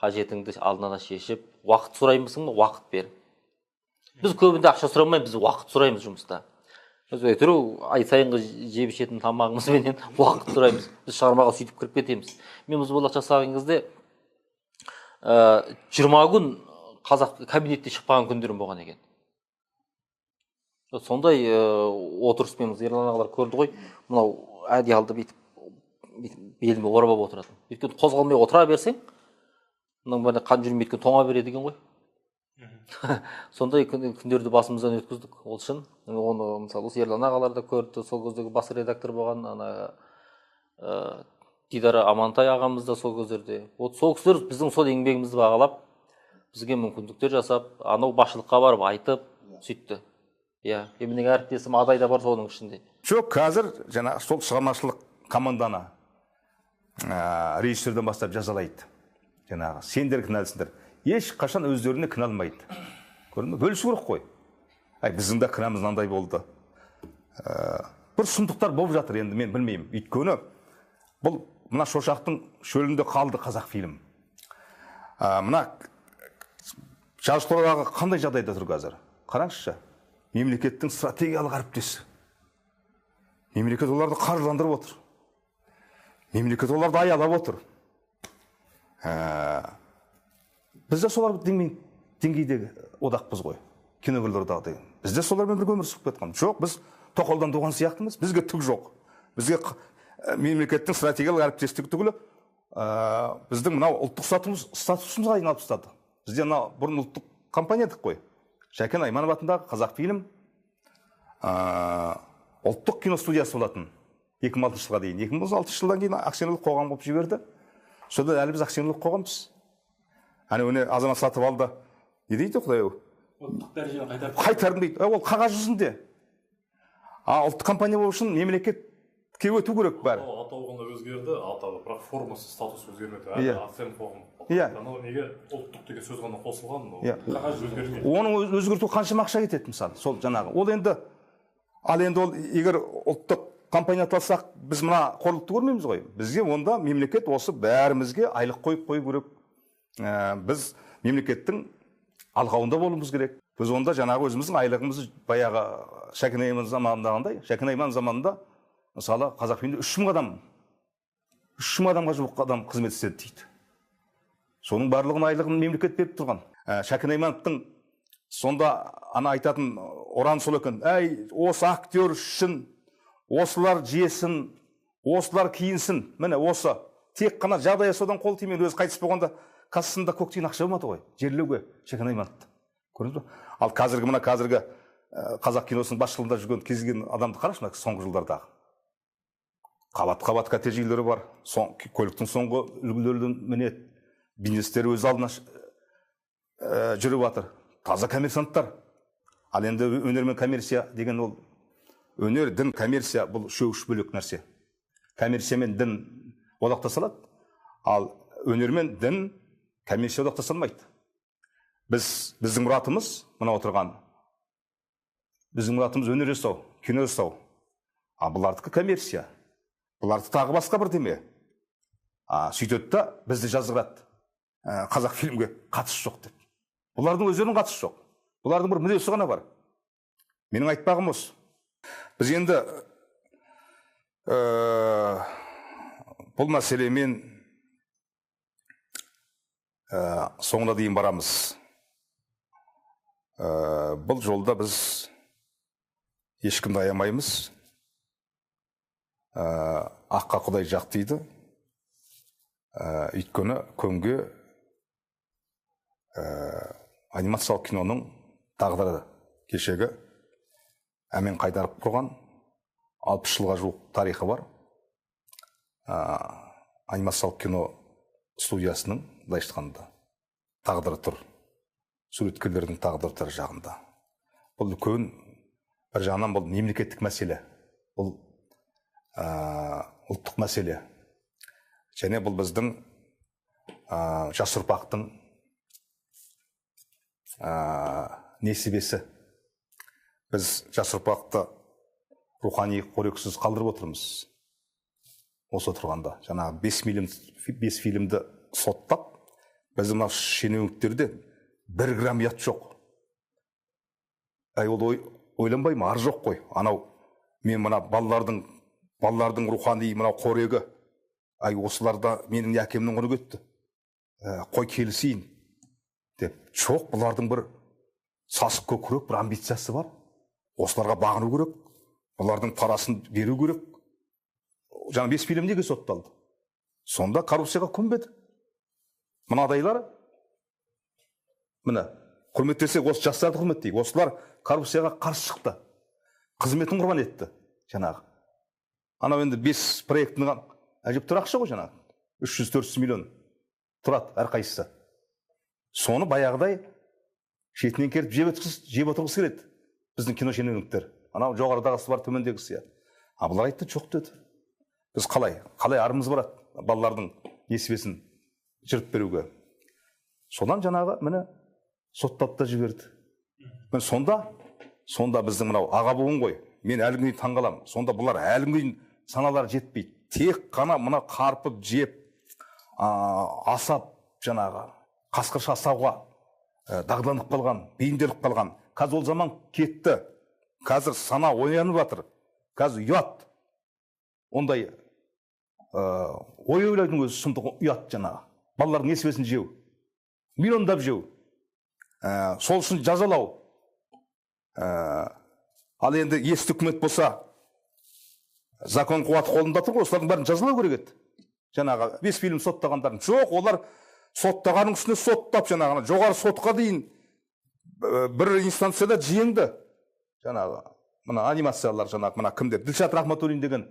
қажетіңді алдын ала шешіп, уақыт сұраймысың ба, уақыт бер. Біз көбінде ақша сұрамаймыз, біз уақыт сұраймыз жұмыста. Біз әйтеуір ай сайынғы жеп ішетін тамағымызбенен уақыт сұраймыз. Біз шығармаға сөйтіп кіріп кетеміз. Мен мұзбалақ жасаған кезде 20 күн қазақ кабинетте шықпаған күндерім болған екен. Сондай отырыспен Ерлан ағалар көрді ғой, мынау одеялды бүйтіп беліме орап алып отыратын. Өйткені қозғалмай отыра берсең, мынаның бәріне қан жүрмей өйткені тоңа береді екен ғой. Сондай күндерді басымыздан өткіздік, ол шын. Оны мысалы осы Ерлан ағалар да көрді, сол кездегі бас редактор болған ана Дидар Амантай ағамыз да сол кездерде. Вот сол кісілер біздің сол еңбегімізді бағалап, бізге мүмкіндіктер жасап, анау басшылыққа барып айтып, сөйтті. Иә, менің әріптесім Адай да бар соның ішінде. Жоқ, қазір жаңа сол шығармашылық команданы режиссерден бастап жазалайды. Жаңағы сендер кінәлісіңдер. Ешқашан өздеріне кінә алмайды. Көрдің бе? Бөлісу керек қой. Әй, біздің де кінәміз мынандай болды. Бір сұмдықтар болып жатыр енді, мен білмеймін. Өйткені бұл мына шошақтың шөлінде қалды қазақ фильм. Мына жазушылар одағы қандай жағдайда тұр қазір? Қараңызшы. Мемлекеттің стратегиялық әріптесі. Мемлекет оларды қаржыландырып отыр. Мемлекет оларды аялап отыр. Біз де солар деңгейдегі одақпыз ғой. Киногерлер одағы деген. Біз де солармен бірге өмір сүріп кеткен. Жоқ, біз тоқалдан туған сияқтымыз. Бізге түк жоқ. Бізге мемлекеттің стратегиялық әріптестігі түгілі біздің мынау ұлттық статусымызға айналып тастады. Бізде мынау бұрын ұлттық компания едік қой. Шәкен Айманов атындағы Қазақфильм ұлттық киностудиясы болатын 2006 жылға дейін. 2006 жылдан кейін акционерлік қоғам қылып жіберді. Сонда әлі біз акционерлік қоғамбыз. Әне өне азамат сатып алды. Не дейді құдай ау? Ұлттық дәрежені қайтардым дейді. Ол қағаз жүзінде. А ұлттық компания болу үшін мемлекетке өту керек бәрі. Атауы ғана өзгерді, атауы, бірақ формасы, статусы өзгермеді. Әлі акционерлік қоғам. Иә. Анау неге ұлттық деген сөз ғана қосылған, қағаз өзгермейді. Оның өзгерту қаншама ақша кетеді мысалы, сол жаңағы. Ол енді, ал енді ол егер ұлттық компания аталсақ, біз мына қорлықты көрмейміз ғой. Бізге онда мемлекет осы бәрімізге айлық қойып қою керек. Біз мемлекеттің алқауында болуымыз керек. Біз онда жаңағы өзіміздің айлығымызды баяғы Шәкен Айманов заманындағындай, Шәкен Айманов заманында мысалы Қазақфильмде 3000 адамға жуық адам қызмет істеді дейді. Соның барлығын айлығын мемлекет беріп тұрған. Шәкен Аймановтың сонда ана айтатын ұраны сол екен. Әй, осы актер үшін, осылар жесін, осылар киінсін. Міне осы. Тек қана жағдайы содан қол тимей, өзі қайтыс болғанда кассасында көк тиын ақша болмады ғой, жерлеуге Шәкен Аймановты. Көрдіңіз бе? Ал қазіргі мына қазіргі қазақ киносының басшылығында жүрген кез келген адамды қарашы, мына соңғы жылдардағы. Қабат-қабат коттедж үйлері бар, көліктің соңғы үлгілерін мінеді, бизнестері өз алдына жүріп жатыр. Таза коммерсанттар. Ал енді өнер мен коммерция деген ол өнер, дін, коммерция бұл үшеуі үш бөлек нәрсе. Коммерция мен дін одақтаса алады, ал өнер мен дін коммерция одақтаса алмайды. Біздің мұратымыз, мына отырған, біздің мұратымыз өнер жасау, кино жасау. А бұлардікі коммерция. Бұларды тағы басқа бірдеме. Сөйтеді да бізді жазғырады. Қазақ фильмге қатысы жоқ деп. Бұлардың өздерінің қатысы жоқ. Бұлардың бір мүддесі ғана бар. Менің айтпағым осы. Біз енді бұл мәселемен соңына дейін барамыз. Бұл жолда біз ешкімді аямаймыз. Аққа Құдай жақ дейді. Өйткені көңге анимациялық киноның тағдыры кешегі Әмен Қайдаров құрған 60 жылға жуық тарихы бар. анимациялық кино студиясының, былайша айтқанда, тағдыры тұр. Суреткерлердің тағдыры тұр жағында. Бұл үлкен, бір жағынан бұл мемлекеттік мәселе, бұл ұлттық мәселе. Және бұл біздің жас ұрпақтың несібесі. Біз жас ұрпақты рухани қорексіз қалдырып отырмыз. Осы отырғанда жаңағы 5 фильмді соттап, біздің мына шенеуніктерде 1 грамм ұят жоқ. Әй, ол ойланбай ма, ар жоқ қой. Анау мен мына балалардың рухани мынау қорегі, әй, осыларда менің әкемнің құны кетті. Қой келісейін деп. Жоқ, бұлардың бір сасық көкірек бір амбициясы бар. Осыларға бағыну керек, бұлардың парасын беру керек. Жаңа 5 фильм неге сотталды? Сонда коррупцияға көнбеді. Мынадайлар, міне, құрметтесек осы жастарды құрметтейік. Осылар коррупцияға қарсы шықты. Қызметін құрбан етті жаңағы. Анау енді 5 проектінің әжептәуір ақша ғой жаңағы. 300-400 миллион тұрады әрқайсысы. Соны баяғыдай шетінен керіп жеп отырғысы келеді біздің кино шенеуніктер. Анау жоғарыдағысы бар, төмендегісі. А бұлар айтты, жоқ деді. Біз қалай арымыз барады балалардың несібесін жырып беруге. Содан жаңағы міне соттап та жіберді. Міне сонда біздің мынау аға буын ғой. Мен әлі күнге таңғаламын. Сонда бұлар әлі күнге саналары жетпейді. Тек қана мына қарпып жеп, асап жаңағы қасқырша асауға дағдыланып қалған, бейімделіп қалған. Қазір ол заман кетті. Қазір сана оянып жатыр. Қазір ұят. Ондай ой ойлаудың өзі сұмдық ұят жаңағы. Балалардың несібесін жеу, миллиондап жеу, сол үшін жазалау. Ал енді есті үкімет болса, закон қуаты қолында тұр ғой, осылардың бәрін жазалау керек еді. Жаңағы 5 фильм соттағандарын. Жоқ, олар соттағанның үстіне соттап, жаңағы жоғары сотқа дейін бір инстанцияда жеңді. Жаңағы мына анимациялар, жаңағы мына кімдер, Ділшат Рахматуллин деген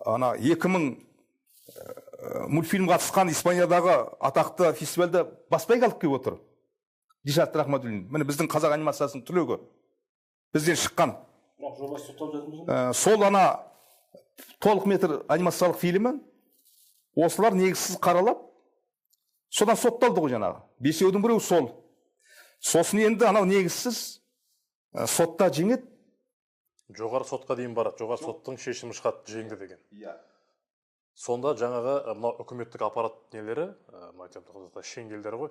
ана 2000 мультфильм қатысқан Испаниядағы атақты фестивальда баспайға алып келіп отыр. Ділшат Рахматуллин, міне біздің қазақ анимациясының түлегі. Бізден шыққан. Сол ана толық метр анимациялық фильмі осылар негізсіз қаралап, содан сотталды ғой жаңағы. 5-еудің біреуі сол. Сосын енді анау негізсіз сотта жеңеді. Жоғары сотқа дейін барады, жоғары соттың шешімі шығады, жеңді деген. Сонда жаңағы мынау үкіметтік аппарат нелері, мына шеңгелдері ғой,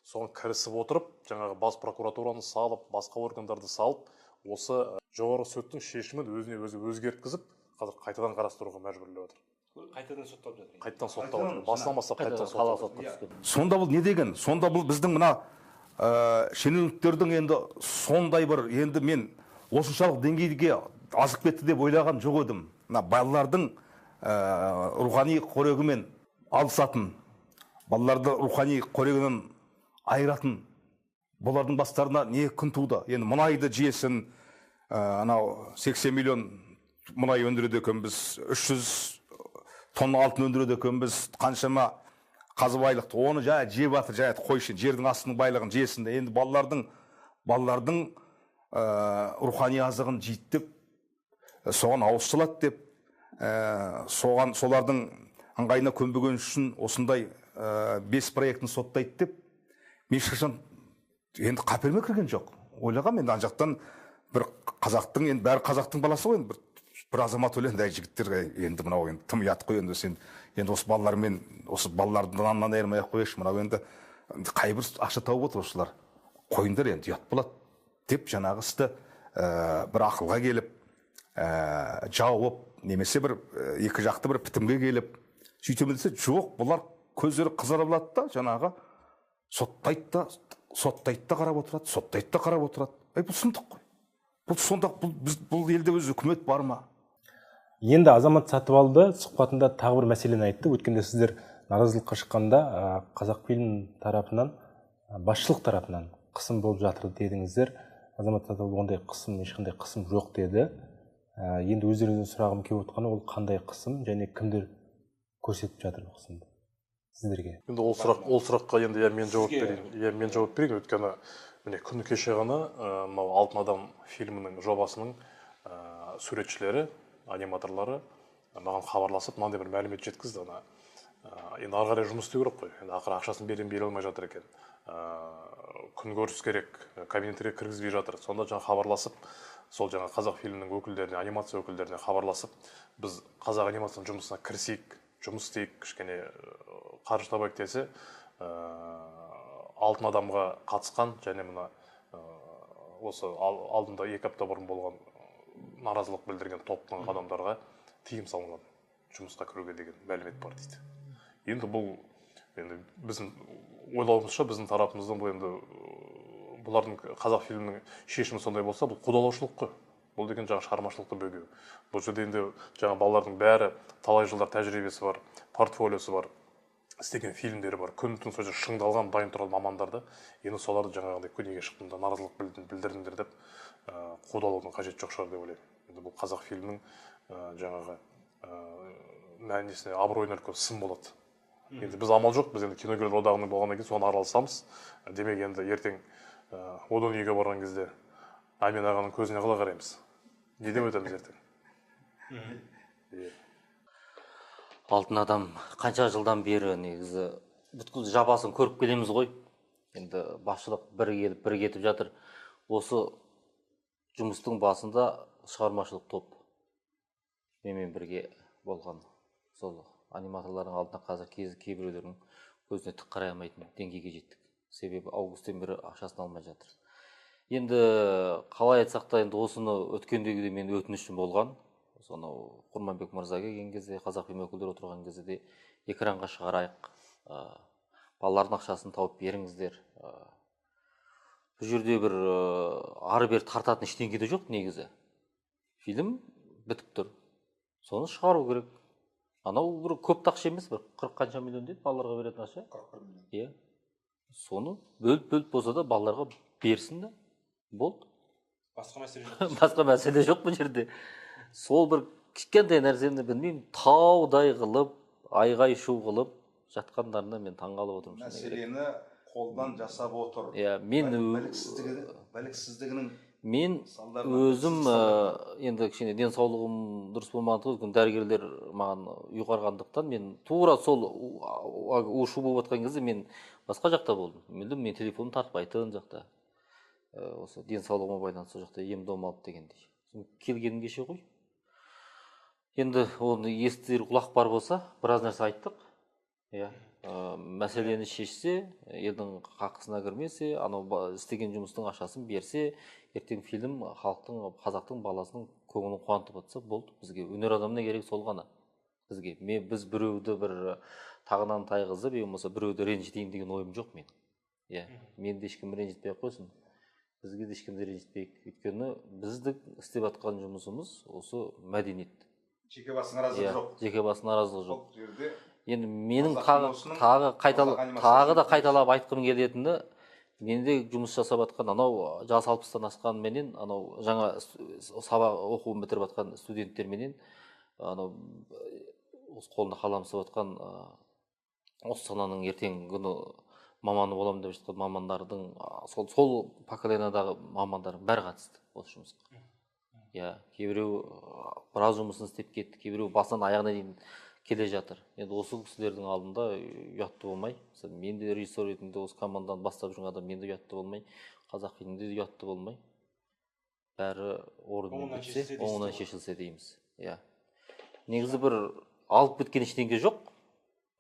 соған кірісіп отырып, жаңағы бас прокуратураны салып, басқа органдарды салып, осы жоғары соттың шешімін өзіне өзі өзгерткізіп, қазір қайтадан қарастыруға мәжбүрлеп отыр. Қайтадан сотталып жатыр. Қайтадан сотталып жатыр. Басынан бастап қайтадан сотталып жатыр. Сонда бұл не деген? Сонда бұл біздің мына шенеуніктердің енді сондай бір, енді мен осыншалық деңгейге азып кетті деп ойлаған жоқ едім. Мына балалардың рухани қорегімен алысатын, балаларды рухани қорегінен айыратын, бұлардың бастарына не күн туды? Енді мұнайды жесін, анау 80 миллион мұнай өндіреді екенбіз, 300 тонна алтын өндіреді екенбіз, қаншама қазы байлықты, оны жай жеп жатыр, жай қойшы, жердің астының байлығын жесін. Енді балалардың рухани азығын жейді деп, соған ауыз салады деп, соған солардың ыңғайына көнбеген үшін осындай 5 проектін соттайды деп, мен ешқашан енді қаперіме кірген жоқ. Ойлағам енді ана жақтан бір қазақтың, енді бәрі қазақтың баласы ғой, енді бір азамат ойлайды, әй жігіттер, енді мынау енді тым ұят қой, енді сен енді осы балалармен, осы балаларды наннан айырмай ақ қояйықшы, мынау енді қай бір ақша тауып отыр осылар, қойыңдар енді ұят болады деп жаңағы істі бір ақылға келіп, жауып, немесе бір екі жақты бір бітімге келіп сөйтемін десе, жоқ, бұлар көздері қызарып алады да, жаңағы соттайды да, соттайды да қарап отырады, соттайды да қарап отырады. Ей, бұл сұмдық қой. Бұл сонда бұл елде өз үкімет бар ма? Енді Азамат Сатыбалды сұхбатында тағы бір мәселені айтты. Өткенде сіздер наразылыққа шыққанда Қазақфильм тарапынан, басшылық тарапынан қысым болып жатыр дедіңіздер. Азамат Сатыбалды ондай қысым, ешқандай қысым жоқ деді. Енді өздеріңізден сұрағым келіп отқаны, ол қандай қысым және кімдер көрсетіп жатыр бұл қысымды сіздерге? Енді ол сұраққа енді иә мен жауап берейін. Иә, мен жауап берейін, өйткені міне күні кеше ғана мынау Алтын адам фильмінің жобасының суретшілері, аниматорлары маған хабарласып мынандай бір мәлімет жеткізді. Ана енді ары қарай жұмыс істеу керек қой, енді ақыры ақшасын бере алмай жатыр екен, күнкөріс керек, кабинеттерге кіргізбей жатыр. Сонда жаңа хабарласып, сол жаңа қазақ фильмінің өкілдеріне, анимация өкілдеріне хабарласып, біз қазақ анимацияның жұмысына кірісейік, жұмыс істейік, кішкене қаржы табайық десе, Алтын адамға қатысқан және мына осы алдында 2 апта бұрын болған наразылық білдірген топтың адамдарға тыйым салынған жұмысқа кіруге деген мәлімет бар дейді. Енді бұл енді біздің ойлауымызша, біздің тарапымыздан бұл енді бұлардың қазақ фильмінің шешімі сондай болса, бұл қудалаушылық қой. Бұл деген жаңа шығармашылықты бөгеу. Бұл жерде енді жаңа балалардың бәрі талай жылдар тәжірибесі бар, портфолиосы бар, істеген фильмдері бар, күн түн сол жерде шыңдалған, дайын тұрған мамандарды, енді соларды жаңағыдай неге шықтыңдар, наразылық білдірдіңдер деп қудалаудың қажеті жоқ шығар деп ойлаймын. Енді бұл қазақ фильмінің жаңағы мәнісіне, абыройына үлкен сын болады. Енді біз амал жоқ, біз енді киногерлер одағының болғаннан кейін соны араласамыз. Демек енді ертең одан үйге барған кезде Әмен ағаның көзіне қалай қараймыз? Не деп өтеміз ертең? Алтын адам қанша жылдан бері негізі бүткіл жабасын көріп келеміз ғой. Енді басшылық бір келіп, бір кетіп жатыр. Осы жұмыстың басында шығармашылық топ менімен бірге болған сол аниматорлардың алдына қазір кейбіреулердің көзіне тік қарай алмайтын деңгейге жеттік. Себебі августтен бері ақшасын алмай жатыр. Енді қалай айтсақ та, енді осыны өткендегідей мен өтінішім болған. Соны Құрманбек мырза келген кезде, қазақ фильм өкілдері отырған кезде де экранға шығарайық, балалардың ақшасын тауып беріңіздер. Бұл жерде бір ары-бері тартатын ештеңе де жоқ негізі. Фильм бітіп тұр. Соны шығару керек. Анау бір көп та ақша емес, бір 40 қанша миллион дейді балаларға беретін ақша. 41 миллион. Иә. Соны бөліп-бөліп болса да балаларға берсін де, болды. Басқа мәселе жоқ. Басқа мәселе жоқ бұл жерде. Сол бір кішкентай нәрсені білмеймін, таудай қылып, айғай шу қылып жатқандарына мен таңғалып отырмын. Мәселені қолдан жасап отыр. Иә, мен біліксіздігінің мен өзім енді кішкене денсаулығым дұрыс болмағандықтан, дәрігерлер маған ұйғарғандықтан мен тура сол у-шу болып жатқан кезде мен басқа жақта болдым. Мүлдем мен телефоным тартпайтын жақта. Осы денсаулығыма байланысты сол жақта ем-дом алып дегендей. Келгенім кеше ғой. Енді оны естір құлақ бар болса, біраз нәрсе айттық. Иә, мәселені шешсе, елдің қақысына кірмесе, анау істеген жұмыстың ақшасын берсе, ертең фильм халықтың, қазақтың баласының көңілін қуантып отырса, болды. Бізге өнер адамына керек сол ғана. Бізге біз біреуді бір тағынан тайғызып, е болмаса біреуді ренжітейін деген ойым жоқ мен. Иә, мені де ешкім ренжітпей ақ қойсын. Бізге де ешкімді ренжітпейік. Өйткені біздің істеп жатқан жұмысымыз осы мәдениет. Жеке бас наразылығы жоқ. Жеке бас наразылығы жоқ. Бұл жерде енді менің тағы да қайталап айтқым келетіні, менде жұмыс жасап жатқан анау жас 60-тан асқан менен, анау жаңа сабақ оқуын бітіріп жатқан студенттерменен, анау осы қолында қалам ұстап жатқан осы саланың ертеңгі күні маманы боламын деп жатқан мамандардың, сол поколениядағы мамандардың бәрі қатысты осы жұмысқа. Иә, кейбіреу біраз жұмысын істеп кетті, кейбіреу басынан аяғына дейін келе жатыр. Енді осы кісілердің алдында ұятты болмай, мысалы мен де режиссер ретінде осы команданы бастап жүрген адам, мен де ұятты болмай, қазақ фильмінде де ұятты болмай, бәрі орнымен бітсе, оңынан шешілсе дейміз. Иә. Негізі бір алып кеткен ештеңе жоқ,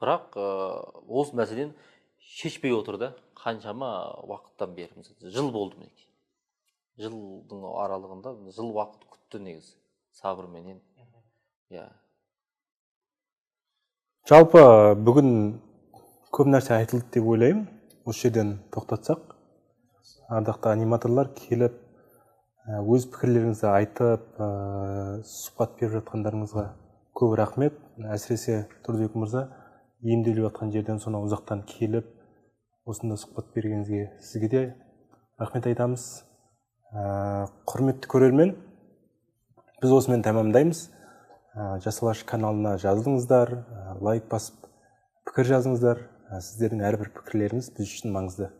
бірақ осы мәселені шешпей отыр да, қаншама уақыттан бері, мысалы жыл болды мінекей. Жылдың аралығында жыл уақыт күтті негізі, сабырменен. Иә. Жалпы бүгін көп нәрсе айтылды деп ойлаймын. Осы жерден тоқтатсақ, ардақты аниматорлар келіп, өз пікірлеріңізді айтып, сұхбат беріп жатқандарыңызға көп рахмет. Әсіресе Тұрдыбек мырза емделіп жатқан жерден сонау ұзақтан келіп, осында сұхбат бергеніңізге сізге де рахмет айтамыз. Құрметті көрермен, біз осымен тәмамдаймыз. Жас Алаш каналына жазылыңыздар, Лайк басып, пікір жазыңыздар. Сіздердің әрбір пікірлеріңіз біз үшін маңызды.